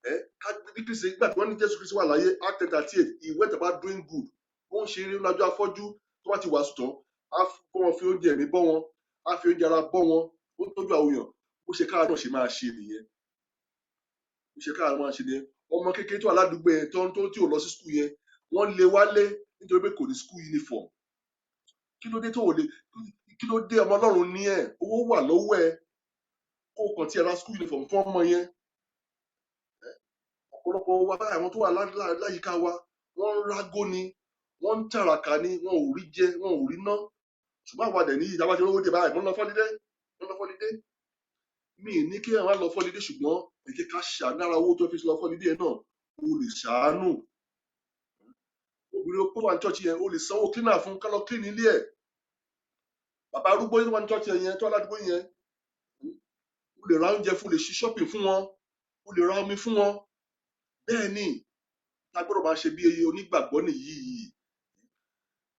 ẹ ká gbé bí Kristi. Nígbà tí wọ́n ní Jésù Kristi wà láyé, Act 10:38, he went about doing good. Ó ń ṣe eré lọ́jọ́ afọ́jú tó bá ti wàásù tán, á kó wọn, fi oúnjẹ ẹ̀mí bọ́ wọn. Á fi oúnjẹ ara bọ́ wọn, ó ń tọ́jú àwọn èèyàn. Bó ṣe káwa náà ṣe máa ṣe nìyẹn. Bó ṣe káwa máa ṣe nìyẹn. Ọmọ kékeré tó wà ládùúgbò yẹn tó tó tí ò lọ sí school yẹn, wọ́n lé wálé nítorí pé kò ní school uniform. Kí ló dé tó ò lè? Kí ló dé? Ọmọ Ọlọ́run ní ẹ̀, owó wà lọ́wọ́ ẹ, kó o kàn tí ẹ ra school uniform fún ọmọ yẹn. Ọ̀pọ̀lọpọ̀ wa báyìí, àwọn tó wà láyìíká wa, wọ́n ń rágó ni, wọ́n ń tàràkà ni, wọn ò rí jẹ, wọn ò rí ná. Ṣùgbọ́n àwa dẹ̀ ní ìjàmbá ti rówó dé báyìí, wọ́n lọ fọ́lídé, wọ́n lọ fọ́lídé. Mi ì ní kí ẹ̀ wá lọ fọ́lídé, ṣùgbọ́n ẹ jẹ́ ká ṣàánú. Ara owó tó fi lọ fọ́lídé yẹn náà, o lè ṣàánú. Obìnrin opó wà ní church yẹn, o lè sanwó cleaner fún ká lọ clean ilé ẹ̀. Bàbá arúgbó tó wà ní church yẹn, tó wà ládùúgbò yẹn, o lè ra oúnjẹ fún, o lè ṣe shopping fún wọn, o lè ra omi fún wọn. Bẹ́ẹ̀ ni a gbọ́dọ̀ máa ṣe bí onígbàgbọ́ nìyí.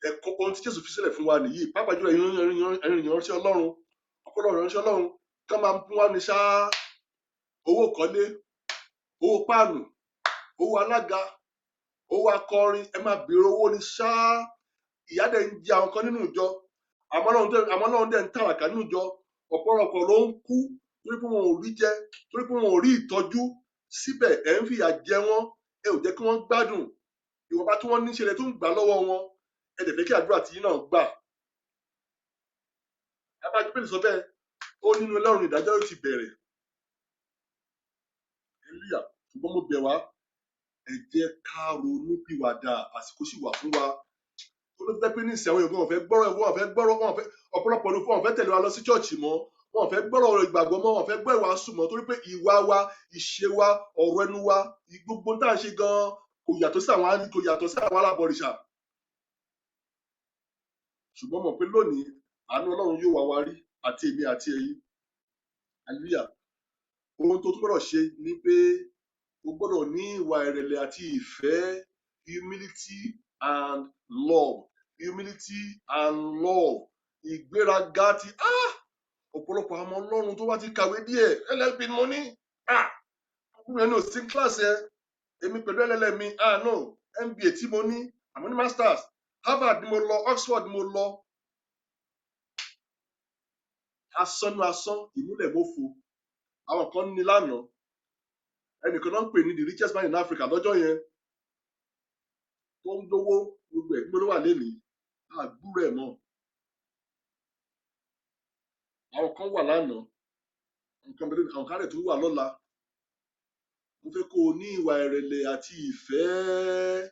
Ẹ̀kọ́ ohun tí Jésù fi sílẹ̀ fún wa nìyí, pàápàá jùlọ ẹ̀yin ìránṣẹ́ Ọlọ́run. Ọ̀pọ̀lọpọ̀ ìránṣẹ́ Ọlọ́run kán máa ń fún wa ní ṣáá owó kọ́lé, owó páànù, owó alága, owó akọrin. Ẹ máa béèrè owó ní ṣáá. Ìyà dẹ̀ ń jẹ àwọn kan nínú ìjọ, àmọ́ Ọlọ́run dẹ̀ ń tàràkà nínú ìjọ. Ọ̀pọ̀lọpọ̀ ló ń kú torí pé wọn ò rí jẹ, torí pé wọn ò rí ìtọ́jú. Síbẹ̀ ẹ̀ ń fìyà jẹ wọ́n, ẹ ò jẹ́ kí wọ́n gbádùn. Ìwọ̀nba tí wọ́n ní ṣe lẹ tó ń gbà lọ́wọ́ wọn. Ẹ dẹ̀ fẹ́ kí àdúrà tiyín náà gbà. Abájú Bíbélì sọ bẹ́ẹ̀, ó nínú Ọlọ́run ìdájọ́ yóò ti bẹ̀rẹ̀. Hallelujah. Ṣùgbọ́n mo bẹ̀ wá, ẹ jẹ́ ká ronú pìwàdà, àsìkò sì wà fún wa. Tó ló fi jẹ́ pé ní ìsìn àwọn èèyàn wọn ò fẹ́ gbọ́rọ̀, wọn ò fẹ́ gbọ́rọ̀, wọn ò fẹ́, ọ̀pọ̀lọpọ̀ ló fún wọn ò fẹ́ tẹ̀lé wa lọ sí church mọ́, wọn ò fẹ́ gbọ́rọ̀ ọ̀rọ̀ ìgbàgbọ́ mọ́, wọn ò fẹ́ gbọ́ ìwàásù mọ́, torí pé ìwà wa, ìṣe wa, ọ̀rọ̀ ẹnu wa, gbogbo tá à ń ṣe gan-an kò yàtọ̀ sí àwọn alábọ̀rìṣà. Ṣùgbọ́n mọ̀ pé lónìí, àánú Ọlọ́run yóò wá wa rí, àti èmi àti ẹ̀yin. Hallelujah. Ohun tó tún gbọ́dọ̀ ṣe ni pé o gbọ́dọ̀ ní ìwà ìrẹ̀lẹ̀ àti ìfẹ́, humility and love, humility and love. Ìgbéraga ti ọ̀pọ̀lọpọ̀ àwọn ọmọ Ọlọ́run tó bá ti kàwé díẹ̀, LLB ni mo ní, ọkùnrin ẹni ò sí kíláàsì ẹ, èmi pẹ̀lú LLM mi, no, MBA tí mo ní, àmọ́ ní masters, Harvard ni mo lọ, Oxford ni mo lọ. Asán ní asán, ìmúlẹ̀ mọ́fo. Àwọn kan ní lánàá, ẹnìkan náà ń pè ní the richest man in Africa lọ́jọ́ yẹn, tó ń lówó gbogbo ẹ̀, gbogbo ló wà lénìí, àgbúrò ẹ̀ mọ́. Àwọn kan wà lánàá, nǹkan bẹ̀rẹ̀, àwọn kan rẹ̀ tó wà lọ́la. Mo fẹ́ kó o ní ìwà ìrẹ̀lẹ̀ àti ìfẹ́.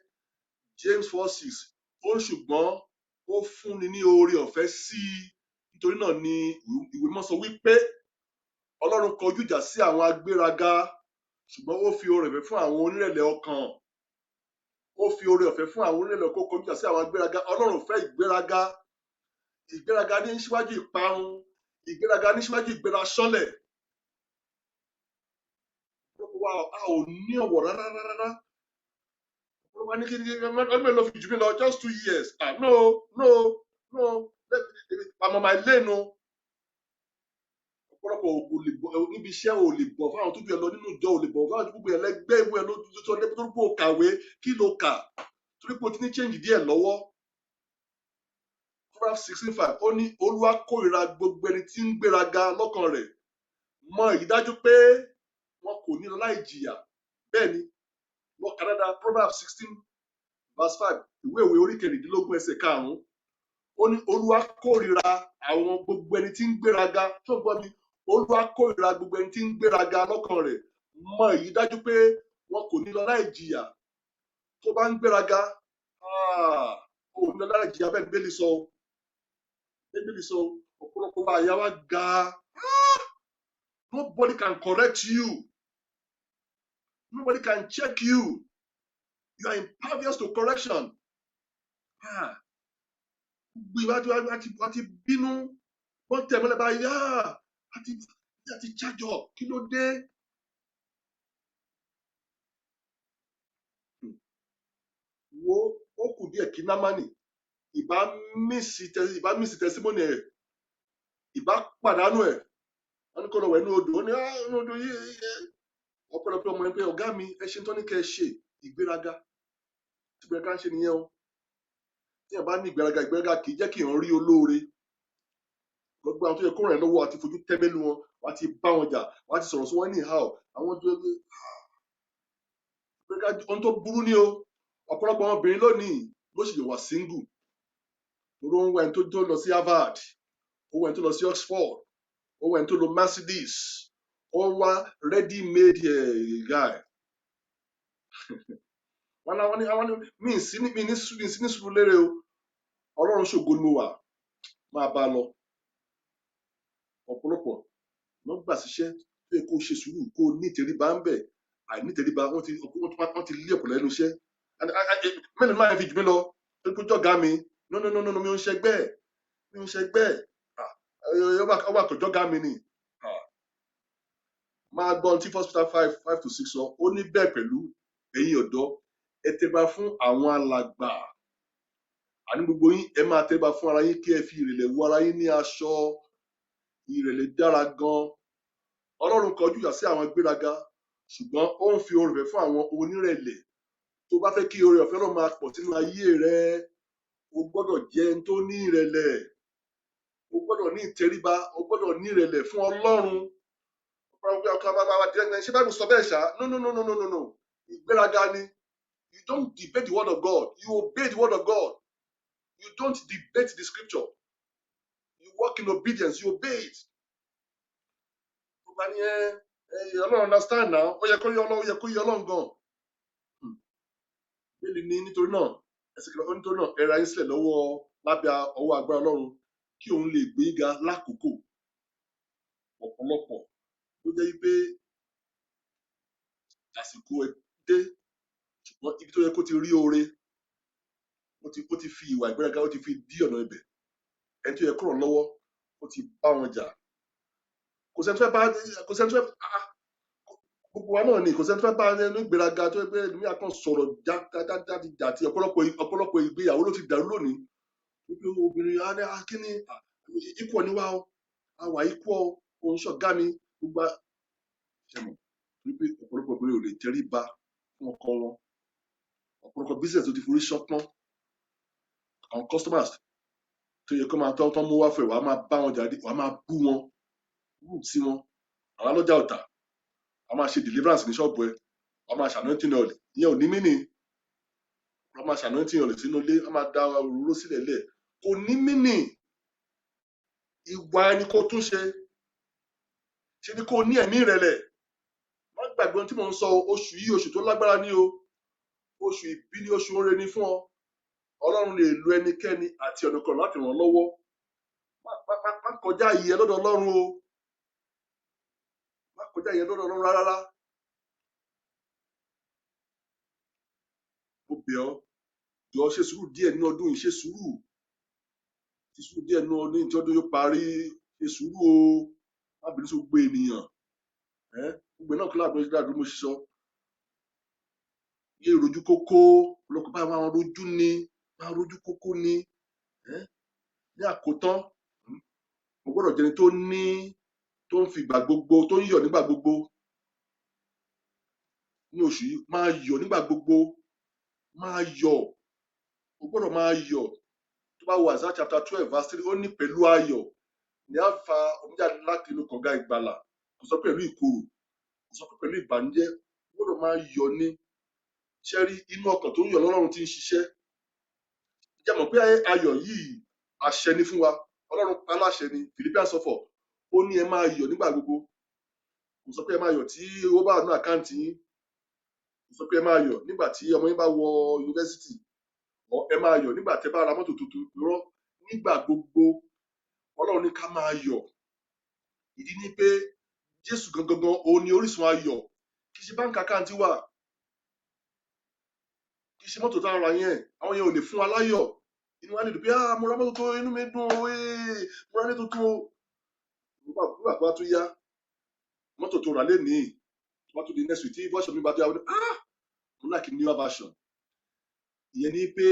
James 4:6, ó ń ṣùgbọ́n ó fúnni ní oore ọ̀fẹ́ sí i. Nítorí náà ni ìwé mímọ́ sọ wípé Ọlọ́run kọjú ìjà sí àwọn agbéraga, ṣùgbọ́n ó fi oore ọ̀fẹ́ fún àwọn onírẹ̀lẹ̀ ọkàn. Ó fi oore ọ̀fẹ́ fún àwọn onírẹ̀lẹ̀ ọkàn, ó kọjú ìjà sí àwọn agbéraga. Ọlọ́run fẹ́ ìgbéraga. Ìgbéraga ní síwájú ìparun, ìgbéraga ní síwájú ìgbéra sọ́lẹ̀. Wa a ò ní ọ̀wọ̀ rárá rárá. Wọ́n ní kí ni ọdún mélòó ló fi jù mí lọ? Just 2 years. Ah, no, no, no, I'm on my lane o. Ọ̀pọ̀lọpọ̀ ò lè bọ̀ níbi iṣẹ́, ò lè bọ̀ fáwọn tó ju ẹ lọ nínú ìjọ, ò lè bọ̀ fáwọn tó gbogbo ẹlẹgbẹ́ ìwé ẹ ló tó tó tó kó kàwé. Kí ló kà? Torí pé o ti ní change díẹ̀ lọ́wọ́. Proverbs 16:5, ó ní Olúwa kórìíra gbogbo ẹni tí ń gbéraga lọ́kàn rẹ̀. Mọ èyí dájú pé wọn kò ní lọ láì jìyà. Bẹ́ẹ̀ ni, lọ kà dáadáa, Proverbs 16 verse 5, ìwé ìwé orí 16 ẹsẹ̀ 5. Ó ní Olúwa kórìíra àwọn gbogbo ẹni tí ń gbéraga. Tó ń gbọ́ mi, Olúwa kórìíra gbogbo ẹni tí ń gbéraga lọ́kàn rẹ̀. Mọ èyí dájú pé wọn kò ní lọ láì jìyà. Tó bá ń gbéraga, ò ní lọ láì jìyà. Bẹ́ẹ̀ ni Bíbélì sọ o. Bíbélì sọ o. Ọ̀pọ̀lọpọ̀ wa, àyà wa ga. Nobody can correct you. Nobody can check you. You are impervious to correction. Gbogbo ìwádìí wa ti bínú, wọ́n tẹ̀ mọ́lẹ̀ báyìí, àti charge up. Kí ló dé? Wo, ó kù díẹ̀ kí Námánì ìbá mísì testimony ẹ̀, ìbá pàdánù ẹ̀. Wọ́n ní kó lọ wẹ̀ ní odò, ó ní inú odò yìí. Ọ̀pọ̀lọpọ̀ ọmọ ẹni pé ọ̀gá mi, ẹ ṣe ń tọ́ ní kẹ́ ẹ ṣe. Ìgbéraga tí ìgbéraga ń ṣe nìyẹn o. Tí èèyàn bá ní ìgbéraga, ìgbéraga kì í jẹ́ kí èèyàn rí olóore. Gbogbo àwọn tó yẹ kó ràn ẹ́ lọ́wọ́ àti fojú tẹ́ḿbẹ́lú wọn, wàá ti bá wọn jà, wàá ti sọ̀rọ̀ sí wọn anyhow. Àwọn tó ohun tó burú ni o. Ọ̀pọ̀lọpọ̀ àwọn obìnrin lónìí ló sì wà single. Torí ó ń wá ẹni tó lọ sí Harvard, ó wá ẹni tó lọ sí Oxford, ó wá ẹni tó lọ Mercedes, ó ń wá ready made guy. Wọn náà wọn ní àwọn ní mi ì sí ní mi ní mi sí ní sùúrù lérè o. Ọlọ́run ṣògo ni mo wà, máa bá a lọ. Ọ̀pọ̀lọpọ̀ ló gbà síṣẹ́ tó yẹ kó ṣe sùúrù, kó ní ìtẹríba ń bẹ̀. Àìnítẹríba, wọ́n ti lé ọ̀pọ̀ lẹ́nu iṣẹ́. Mélòó máa fi jù mí lọ tó jọ̀gá mi? No, no, no, no, mi ò ń ṣẹgbẹ́ ẹ̀, mi ò ń ṣẹgbẹ́ ẹ̀. Ó wà kò jọ̀gá mi ni. Máa gbọ́ ohun tí First Peter 5:5-6 sọ. Ó ní bẹ́ẹ̀ pẹ̀lú ẹ̀yin ọ̀dọ́, ẹ tẹríba fún àwọn alàgbà. Àní gbogbo yín, ẹ máa tẹríba fún ara yín, kí ẹ fi ìrẹ̀lẹ̀ wọ ara yín ní aṣọ. Ìrẹ̀lẹ̀ dára gan. Ọlọ́run kọjú ìjà sí àwọn gbéraga, ṣùgbọ́n ó ń fi oore ọ̀fẹ́ fún àwọn onírẹ̀lẹ̀. Tó bá fẹ́ kí oore ọ̀fẹ́ Ọlọ́run máa pọ̀ sínú ayé rẹ, o gbọ́dọ̀ jẹ́ ẹni tó ní ìrẹ̀lẹ̀, o gbọ́dọ̀ ní ìtẹríba, o gbọ́dọ̀ ní ìrẹ̀lẹ̀ fún Ọlọ́run. Ṣé Bible sọ bẹ́ẹ̀ ṣá? No, no, no, no, no, no, no. Ìgbéraga ni. You don't debate the word of God. You obey the word of God. You don't debate the scripture. You walk in obedience. You obey it. Tó bá ní ẹ Ọlọ́run understand now, ó yẹ kó yé Ọlọ́run, ó yẹ kó yé Ọlọ́run gan. Bíbélì ní nítorí náà, ẹsẹ̀ kìlọ̀, nítorí náà, ẹ ra yín sílẹ̀ lọ́wọ́ lábẹ́ ọwọ́ agbára Ọlọ́run kí òun lè gbé yín ga lákòókò. Ọ̀pọ̀lọpọ̀ ló jẹ́ wípé àsìkò ẹ dé, ṣùgbọ́n ibi tó yẹ kó ti rí oore, ó ti fi ìwà ìgbéraga, ó ti fi dí ọ̀nà ibẹ̀. Ẹni tó yẹ kó ràn lọ́wọ́, ó ti bá wọn jà. Kò sẹ́ni tó fẹ́ bá, kò sẹ́ni tó fẹ́, gbogbo wa náà ni kò sẹ́ni tó fẹ́ bá ẹni ìgbéraga tó yẹ pé ẹni àkàn sọ̀rọ̀ jáde. Ọ̀pọ̀lọpọ̀ ìgbéyàwó ló ti dàrú lónìí. Wípé obìnrin á ní, kí ni equal ni wá o, a wà equal o, òun ṣọ̀gá mi, gbogbo ṣe mọ̀ wípé ọ̀pọ̀lọpọ̀ obìnrin ò lè tẹríba fún ọkọ wọn. Ọ̀pọ̀lọpọ̀ business tó ti forí ṣánpọ́n, àwọn customers tó yẹ kó máa tọ́ mú wá fún ẹ, wàá máa bá wọn jáde, wàá máa bú wọn, rude sí wọn. Àwọn alọ́jà ọ̀tà, wàá máa ṣe deliverance ní ṣọ́ọ̀bù ẹ, wàá máa ṣe anointing oil. Ìyẹn ò ní mí nì. Wàá máa ṣe anointing oil sínú ilé, wàá máa da òróró sílẹ̀ lẹ̀. Kò ní mí nì. Ìwà ẹni kó tún ṣe. Ṣe ni kó ní ẹ̀mí ìrẹ̀lẹ̀. Má gbàgbé ohun tí mò ń sọ o. Oṣù yìí, oṣù tó lágbára ní o. Oṣù ìbí ni, oṣù oore ni fún ọ. Ọlọ́run lè lo ẹnikẹ́ni àti ọ̀nà kan láti ràn ọ́ lọ́wọ́. Má kọjá ìyẹn lọ́dọ̀ Ọlọ́run o. Má kọjá ìyẹn lọ́dọ̀ Ọlọ́run rárá. Mo bẹ̀ ọ́, jọ̀ọ́ ṣe sùúrù díẹ̀ nínú ọdún yìí, ṣe sùúrù. Ṣe sùúrù díẹ̀ nínú ọdún yìí tí ọdún yóò parí. Ṣe sùúrù o. Má bínú sí gbogbo ènìyàn. Gbogbo náà kí láàbọ̀ ṣe dáadọ́ mo ṣe sọ. Yé rojú kókó, ọlọ́kọ̀ báyìí máa rojú ni, máa rojú kókó ni. Ní àkótán, mo gbọ́dọ̀ jẹ́ ẹni tó ní, tó ń fi ìgbà gbogbo, tó ń yọ̀ nígbà gbogbo. Ní oṣù yìí, máa yọ̀ nígbà gbogbo. Máa yọ̀. O gbọ́dọ̀ máa yọ̀. Tó bá wo Isaiah chapter 12 verse 3, ó ní pẹ̀lú ayọ̀ ni a fa omi jáde láti inú kànga ìgbàlà. Kò sọ pẹ̀lú ìkorò, kò sọ pé pẹ̀lú ìbànújẹ́. O gbọ́dọ̀ máa yọ̀ ni. Ṣé rí inú ọkàn tó ń yọ̀ lọ́lọ́run tí ń ṣiṣẹ́? Ǹjẹ́ mọ̀ pé ayọ̀ yìí àṣẹ ni fún wa? Ọlọ́run pa láṣẹ ni. Philippians 4, ó ní ẹ máa yọ̀ nígbà gbogbo. Kò sọ pé ẹ máa yọ̀ tí owó bá wà nínú àkáǹtì yín. Kò sọ pé ẹ máa yọ̀ nígbà tí ọmọ yín bá wọ yunifásítì. Ẹ máa yọ̀ nígbà tí ẹ bá ra mọ́tò tuntun. Irọ́, nígbà gbogbo Ọlọ́run ní ká máa yọ̀. Ìdí ni pé Jésù gangan gan òun ni orísun ayọ̀. Kì í ṣe báńkì àkáǹtì wà. Kì í ṣe mọ́tò tá a ra yẹn. Àwọn yẹn ò lè fún wa láyọ̀. Inú wa lè dùn pé, mo ra mọ́tò tuntun, inú mi dùn o, mo ra ilé tuntun o. Nígbà tó bá tún yá, mọ́tò tó rà lénìí, tó bá tún di next week, tí version mi bá tó yá, mo like newer version. Ìyẹn ni pé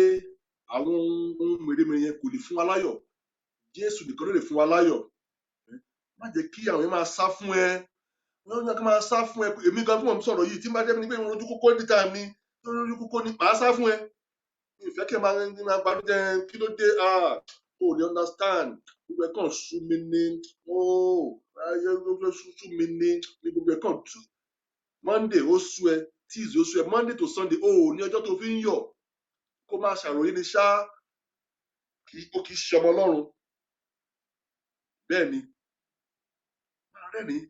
àwọn ohun mèremère yẹn kò lè fún wa láyọ̀. Jésù nìkan ló lè fún wa láyọ̀. Má jẹ́ kí àwọn yẹn máa sá fún ẹ. Wọ́n ní kí wọ́n máa sá fún ẹ. Èmi gan fún wọn sọ̀rọ̀ yìí, tí n bá jẹ́ mi ní pé mo rojú kókó anytime ni, tó rojú kókó ni, màá sá fún ẹ. Mi ò fẹ́ kí ẹ máa banújẹ́, kí ló dé? O ò lè understand. Gbogbo Gbogbo ẹ̀ kàn sú mi ní, ooo, ayé gbogbo sú mi ní, ní gbogbo ẹ̀ kàn tú. Monday ó sú ẹ, Tuesday ó sú ẹ, Monday to Sunday, o ò ní ọjọ́ tó fi ń yọ̀, kó máa ṣàròyé ni ṣá, ó kì í ṣe ọmọ Ọlọ́run. Bẹ́ẹ̀ ni, máa rẹ́rìn-ín,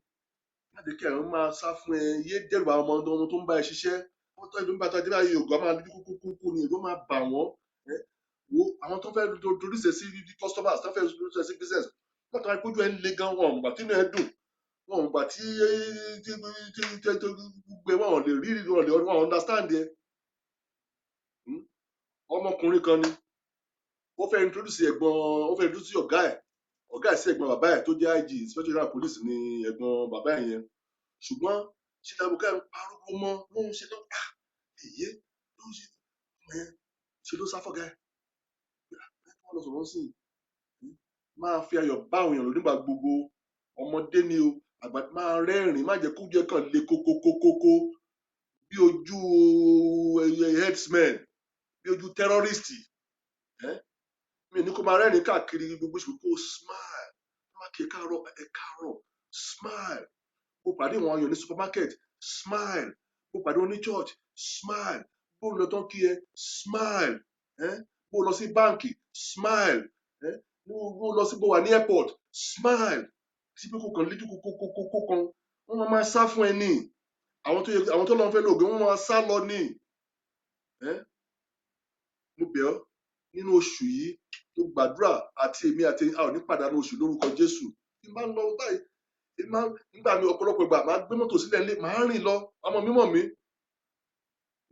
má jẹ́ kí ẹ̀rọ máa sá fún ẹ, yé dẹ́rù àwọn ọmọ tó ń bá ẹ ṣiṣẹ́. Wọ́n tọ́ ìlú ń bá tọ́jú báyìí, ògùn á máa dúdú kúkú ni, èrò máa bà wọ́n. Wo àwọn tó fẹ́ introduce ẹ sí customers, tó fẹ́ introduce ẹ sí business, wọ́n tọ́ ẹ kójú ẹ ń le gan, wọn ò gbà tí inú ẹ dùn, wọn ò gbà tí gbogbo ẹ wọn ò lè rí, wọn ò lè, wọn ò understand ẹ. Ọmọkùnrin kan ni, ó fẹ́ introduce ẹ̀gbọ́n, ó fẹ́ introduce ọ̀gá ẹ̀, ọ̀gá ẹ̀ sí ẹ̀gbọ́n bàbá ẹ̀ tó jẹ́ IG, Inspector General Police ni ẹ̀gbọ́n bàbá ẹ̀ yẹn. Ṣùgbọ́n ṣe ni ọ̀gá ẹ̀ ń pariwo mọ́, ló ń ṣe ló, èyí ló ń ṣe, ọmọ yẹn ṣe ló sá fọ́gá ẹ̀. Wọ́n lọ sọ̀rọ̀ sí i. Máa fi ayọ̀ bá àwọn èèyàn lò nígbà gbogbo. Ọmọdé ni o, àgbà, máa rẹ́rìn-ín, má jẹ́ kó jẹ́ kàn le kókókókókó bí ojú herdsmen, bí ojú terrorist. Mi ní kó máa rẹ́rìn-ín káàkiri gbogbo, ṣùgbọ́n kó smile. Má kí ẹ káàárọ̀, ẹ káàárọ̀, smile. Kó pàdé àwọn èèyàn ní supermarket, smile. Kó pàdé wọn ní church, smile. Bó lọ tán kí ẹ, smile. Bó lọ sí báǹkì, smile. Bó lọ sí, bó wà ní airport, smile. Sí pé kò kàn lójú kókókókó kan, wọ́n máa sá fún ẹ ní. Àwọn tó yẹ, àwọn tó lọ́n fẹ́ lóògùn, wọ́n máa sá lọ ní. Mo bẹ̀ ọ́ nínú oṣù yìí, mo gbàdúrà àti èmi àti a ò ní pàdánù oṣù lórúkọ Jésù. Tí n bá ń lọ báyìí, èmi máa ń, nígbà mi ọ̀pọ̀lọpọ̀ ìgbà, màá gbé mọ́tò sílẹ̀ nílé, màá rìn lọ, ọmọ mi mọ̀ mí.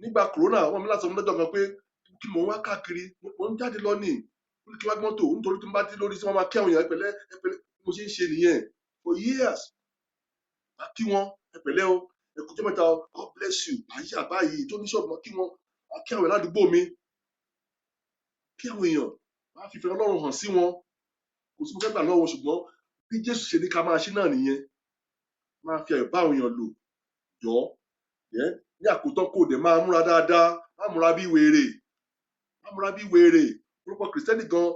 Nígbà corona, ọmọ mi láti sọ fún mi lọ́jọ́ kan pé kí mò ń wá káàkiri, mò ń jáde lọ ní, ó ní kí n wá gbé mọ́tò, nítorí tí n bá dé lórí tí wọ́n máa kí àwọn èèyàn, ẹ pẹ̀lẹ́, ẹ pẹ̀lẹ́, bí mo ṣe ń ṣe nìyẹn. For years, màá kí wọn, ẹ pẹ̀lẹ́ o, ẹ kú ọjọ́ mẹ́ta o, God bless you, màá yà báyìí, tó ní ṣọ́ọ̀bù, màá kí wọn, màá kí àwọn èèyàn ládùúgbò mi, kí àwọn èèyàn, màá fi ìfẹ́ Ọlọ́run hàn sí wọn. Kò sí mo fẹ́ gbà lọ́wọ́, ṣùgbọ́n bí Jésù ṣe ní ká máa ṣe náà nìyẹn. Máa fi ayọ̀ bá àwọn èèyàn lò, jọ̀ọ́. Ní àkótán, kò dẹ̀ máa múra dáadáa, má múra bí wèrè, má múra bí wèrè. Orúkọ Kìrìsìtẹ́nì gan,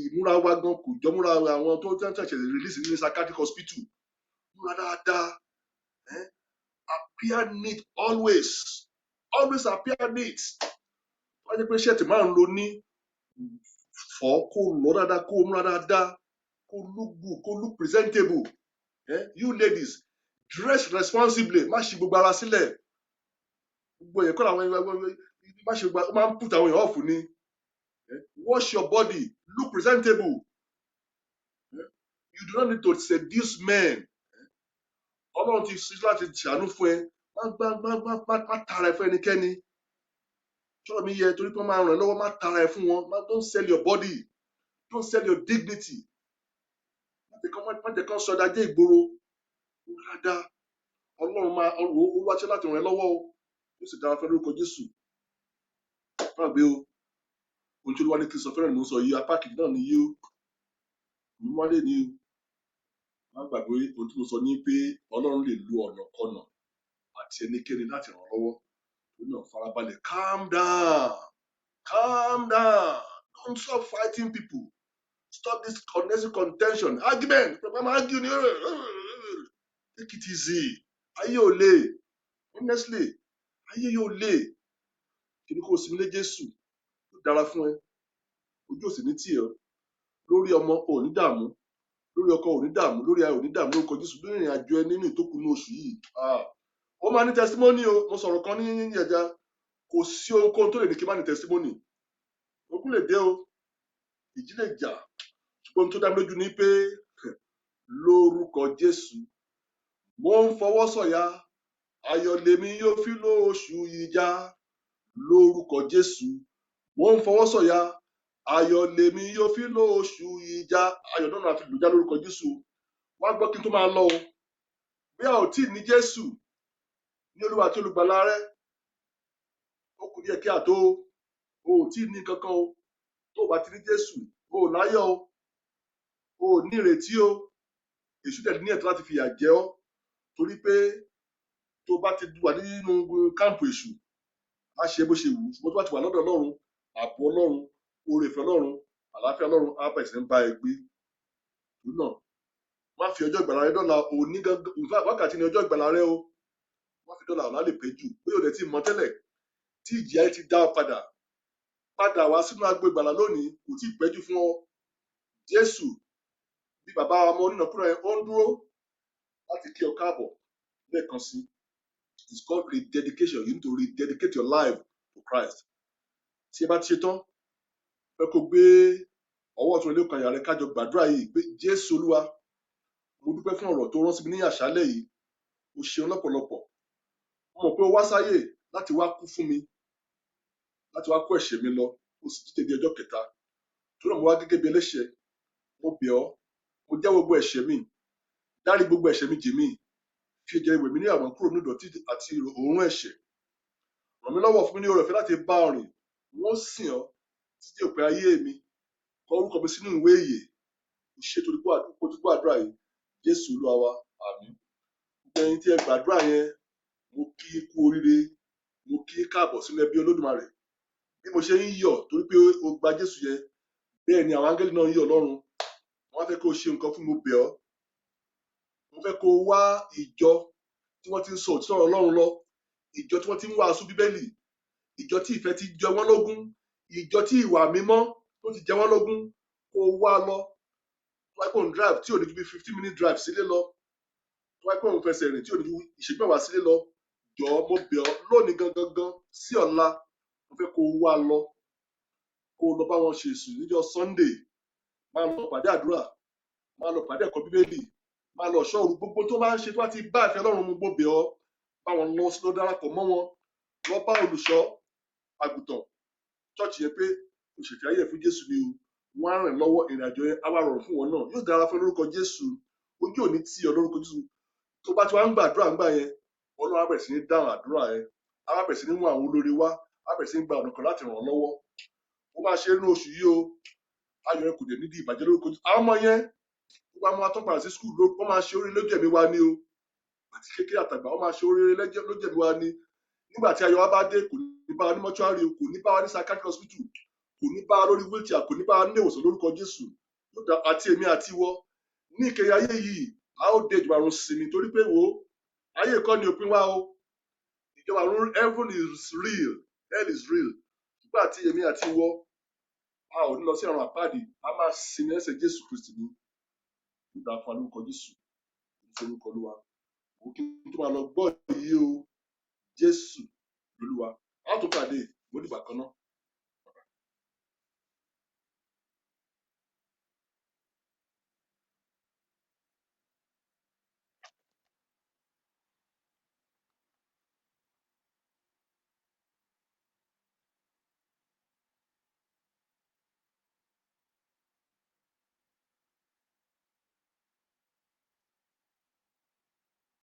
ìmúra wa gan kò jọ múra àwọn tó ń ṣẹ̀ṣẹ̀ release ní psychiatric hospital. Múra dáadáa. Appear neat always. Always appear neat. Wọ́n jẹ́ pé ṣẹ́ẹ̀tì márùn-ún ló ní, fọ̀ kó lọ dáadáa, kó múra dáadáa, kó look good, kó look presentable. You ladies, dress responsibly, má ṣí gbogbo ara sílẹ̀. Gbogbo ẹ̀kọ́ làwọn ẹgbẹ́ má ṣe gbogbo, ó máa ń put àwọn èèyàn off ni. Wash your body, look presentable. You do not need to seduce men. Ọlọ́run ti ṣe láti ṣàánú fún ẹ. Má gbá, má má má má tara ẹ fún ẹnikẹ́ni. Ṣọ́rọ̀ mi yẹ, torí pé wọ́n máa ràn ẹ́ lọ́wọ́, má tara ẹ fún wọn. Má, don't sell your body, don't sell your dignity. Má jẹ́ kán sọdá dé ìgboro. Dáadáa. Ọlọ́run máa, ó wáṣẹ́ láti ràn ẹ́ lọ́wọ́ o. Ó sì dára fẹ́ lórúkọ Jésù. Má gbé o. Ohun tí Olúwa ní kí n sọ fẹ́ràn ni mò ń sọ yìí, apá kejì náà ni yìí o. Mo wá lè ní o. Má gbàgbé ohun tí mo sọ ní pé Ọlọ́run lè lo ọ̀nà kọnà àti ẹnikẹ́ni láti ràn ọ́ lọ́wọ́. Torí náà farabalẹ̀, calm down, calm down, don't stop fighting people. Stop this unnecessary contention, argument, pẹ̀pẹ́ máa argue ni. Take it easy. Ayé ò le, honestly, ayé yóò le. Kí ni kó o sinmi lé Jésù, ó dára fún ẹ, ojú ò sì ní tì ọ́. Lórí ọmọ ò ní dààmú, lórí ọkọ ò ní dààmú, lórí aya ò ní dààmú lórúkọ Jésù, lórí ìrìn àjò ẹ nínú ìtókù ní oṣù yìí. Ó máa ní testimony o. Mo sọ̀rọ̀ kan ní ìjẹta, kò sí ohunkóhun tó lè ní kí n má ní testimony. Ogun lè dé o, ìjì lè jà, ṣùgbọ́n ohun tó dá mi lójú ni pé lórúkọ Jésù, mo ń fọwọ́ sọ̀yà, ayọ̀ lèmi yóò fi lóṣù yìí já. Lórúkọ Jésù, mo ń fọwọ́ sọ̀yà, ayọ̀ lèmi yóò fi lóṣù yìí já. Ayọ̀ náà fi lù já lórúkọ Jésù. Wá gbọ́ kí n tó máa lọ o. Bí a ò tí ì ní Jésù ní Olúwa àti Olùgbàlà rẹ, ó kù díẹ̀ kí àtó o. O ò tí ì ní kankan o. Tó o bá ti ní Jésù, o ò láyọ̀ o, o ò ní ìrètí o. Èṣù dẹ̀ ní ẹ̀tọ́ láti fìyà jẹ ọ́, torí pé tó o bá ti wà nínú káàmpù èṣù, á ṣe bó ṣe wù ú. Ṣùgbọ́n tó bá ti wà lọ́dọ̀ Ọlọ́run, ààbò Ọlọ́run, oore ìfẹ́ Ọlọ́run, àlàáfíà Ọlọ́run á bẹ̀rẹ̀ sí ní bá ẹ gbé. Torí náà, má fi ọjọ́ ìgbàlà rẹ dọ́là. Òní gangan, in fact, wákàtí ni ọjọ́ ìgbàlà rẹ o. Má fi dọ́là, ọ̀la lè pé jù. Bóyá o dẹ̀ ti mọ̀ tẹ́lẹ̀ tí ìjì ayé ti dá ọ padà, padà wá sínú agbo ìgbàlà lónìí, kò tí ì pẹ́ jù fún ọ. Jésù, bí bàbá ọmọ onínàkúnà yẹn, ó ń dúró láti kí ọ káàbọ̀ lẹ́ẹ̀kan sí. It's called rededication. You need to rededicate your life to Christ. Tí ẹ bá ti ṣe tán, fẹ́ kó gbé ọwọ́ ọ̀tún ilé kan àyà rẹ, kájọ gbàdúrà yìí pé, "Jésù Olúwa, mo dúpẹ́ fún ọ̀rọ̀ tó rán sí mi ní àṣálẹ́ yìí. O ṣeun lọ́pọ̀lọpọ̀. Mo mọ̀ pé o wá sáyè láti wá kú fún mi, láti wá kó ẹ̀ṣẹ̀ mi lọ, o sì jíǹde di ọjọ́ kẹta. Torí náà, mo wá gẹ́gẹ́ bí ẹlẹ́ṣẹ̀. Mo bẹ̀ ọ́, mo jẹ́wọ́ gbogbo ẹ̀ṣẹ̀ mi. Dárí gbogbo ẹ̀ṣẹ̀ mi jì mí. Fi ẹ̀jẹ̀ wẹ̀ mí ní àmọ́ kúrò nínú ìdọ̀tí àti òórùn ẹ̀ṣẹ̀. Ràn mí lọ́wọ́, fún mi ní oore ọ̀fẹ́ láti bá ọ rìn. Wọ́n sìn ọ́ títí dé òpin ayé mi. Kọ orúkọ mi sínú ìwé ìyè. O ṣé torí pé o ti gbọ́ àdúrà yìí. Jésù Olúwa wa, àmín." Gbogbo ẹ̀yin tí ẹ gbàdúrà yẹn, mo kí yín kú oríire, mo kí yín káàbọ̀ sínú ẹbí Olódùmarè. Bí mo ṣe ń yọ̀ torí pé o gba Jésù yẹn, bẹ́ẹ̀ ni àwọn áńgẹ́lì náà ń yọ̀ lọ́run. Wọ́n á fẹ́ kó o ṣe nǹkan fún mi, mo bẹ̀ ọ́. Mo fẹ́ kó o wá ìjọ tí wọ́n ti ń sọ òtítọ́ ọ̀rọ̀ Ọlọ́run lọ, ìjọ tí wọ́n ti ń wàásù Bíbélì, ìjọ tí ìfẹ́ ti jẹ wọ́n lógún, ìjọ tí ìwà mímọ́ tó ti jẹ wọ́n lógún. Kó o wá lọ. Tó bá jẹ́ pé ò ń drive tí ò ní ju bí 15 minute drive sílé lọ, tó bá jẹ́ pé ò ń fẹsẹ̀ rìn tí ò ní ju ìṣẹ́jú 10 sílé lọ, jọ̀ọ́, mo bẹ̀ ọ́, lónìí gangan gan sí ọ̀la, mo fẹ́ kó o wá lọ, kó o lọ bá wọn ṣe ìsìn níjọ́ Sunday. Máa lọ pàdé àdúrà, máa lọ pàdé ẹ̀kọ́ Bíbélì, máa lọ ṣọ́ òru, gbogbo tó máa ń ṣe tó bá ti bá ìfẹ́ Ọlọ́run mu, mo bẹ̀ ọ́, bá wọn lọ sí, lọ darapọ̀ mọ́ wọn. Lọ bá olùṣọ́ àgùntàn church yẹn pé òṣèfẹ́ ayé ẹ̀ fún Jésù ni o. Wọ́n á ràn lọ́wọ́, ìrìn àjò yẹn á wá rọrùn fún wọn náà. Yóò dára fún ẹ lórúkọ Jésù. Ojú ò ní tì ọ́ lórúkọ Jésù. Tó bá ti wá ń gbàdúrà ńgbà yẹn, Ọlọ́run á bẹ̀rẹ̀ sí ní dáhùn àdúrà yẹn, á wá bẹ̀rẹ̀ sí ní mú àwọn olóore wá, á bẹ̀rẹ̀ sí ní gba ọ̀nà kan láti ràn ọ́ lọ́wọ́. Ó máa ṣe é nínú oṣù yìí o. Ayọ̀ ẹ kò dẹ̀ ní di ìbàjẹ́ lórúkọ Jésù. Àwọn ọmọ yẹn, gbogbo àwọn atọ́padà sí school, wọ́n máa ṣe oríire lójú ẹ̀mí wa ni o. Àti kékeré àtàgbà, wọ́n máa ṣe oríire lójú ẹ̀mí wa ni. Nígbà tí ayọ̀ wa bá dé, kò ní bá wa ní mọ́ṣúárì o, kò ní bá wa ní psychiatric hospital, kò ní bá wa lórí wheelchair, kò ní bá wa nílé ìwòsàn lórúkọ Jésù. Àti èmi àti ìwọ, ní ìkẹyìn ayé yìí, a ó dé ìjọba ọ̀run sinmi, torí pé wo, ayé kọ́ ni òpin wa o. Ìjọba ọ̀run, heaven is real, hell is real. Nígbà tí èmi àti ìwọ, a ò ní lọ sí ọ̀run àpáàdì, a máa sinmi ẹsẹ̀ Jésù Kristi ní ìgbà fún wa lórúkọ Jésù. Ní orúkọ Olúwa, òkè tó máa lọ gbọ́ yìí o, Jésù.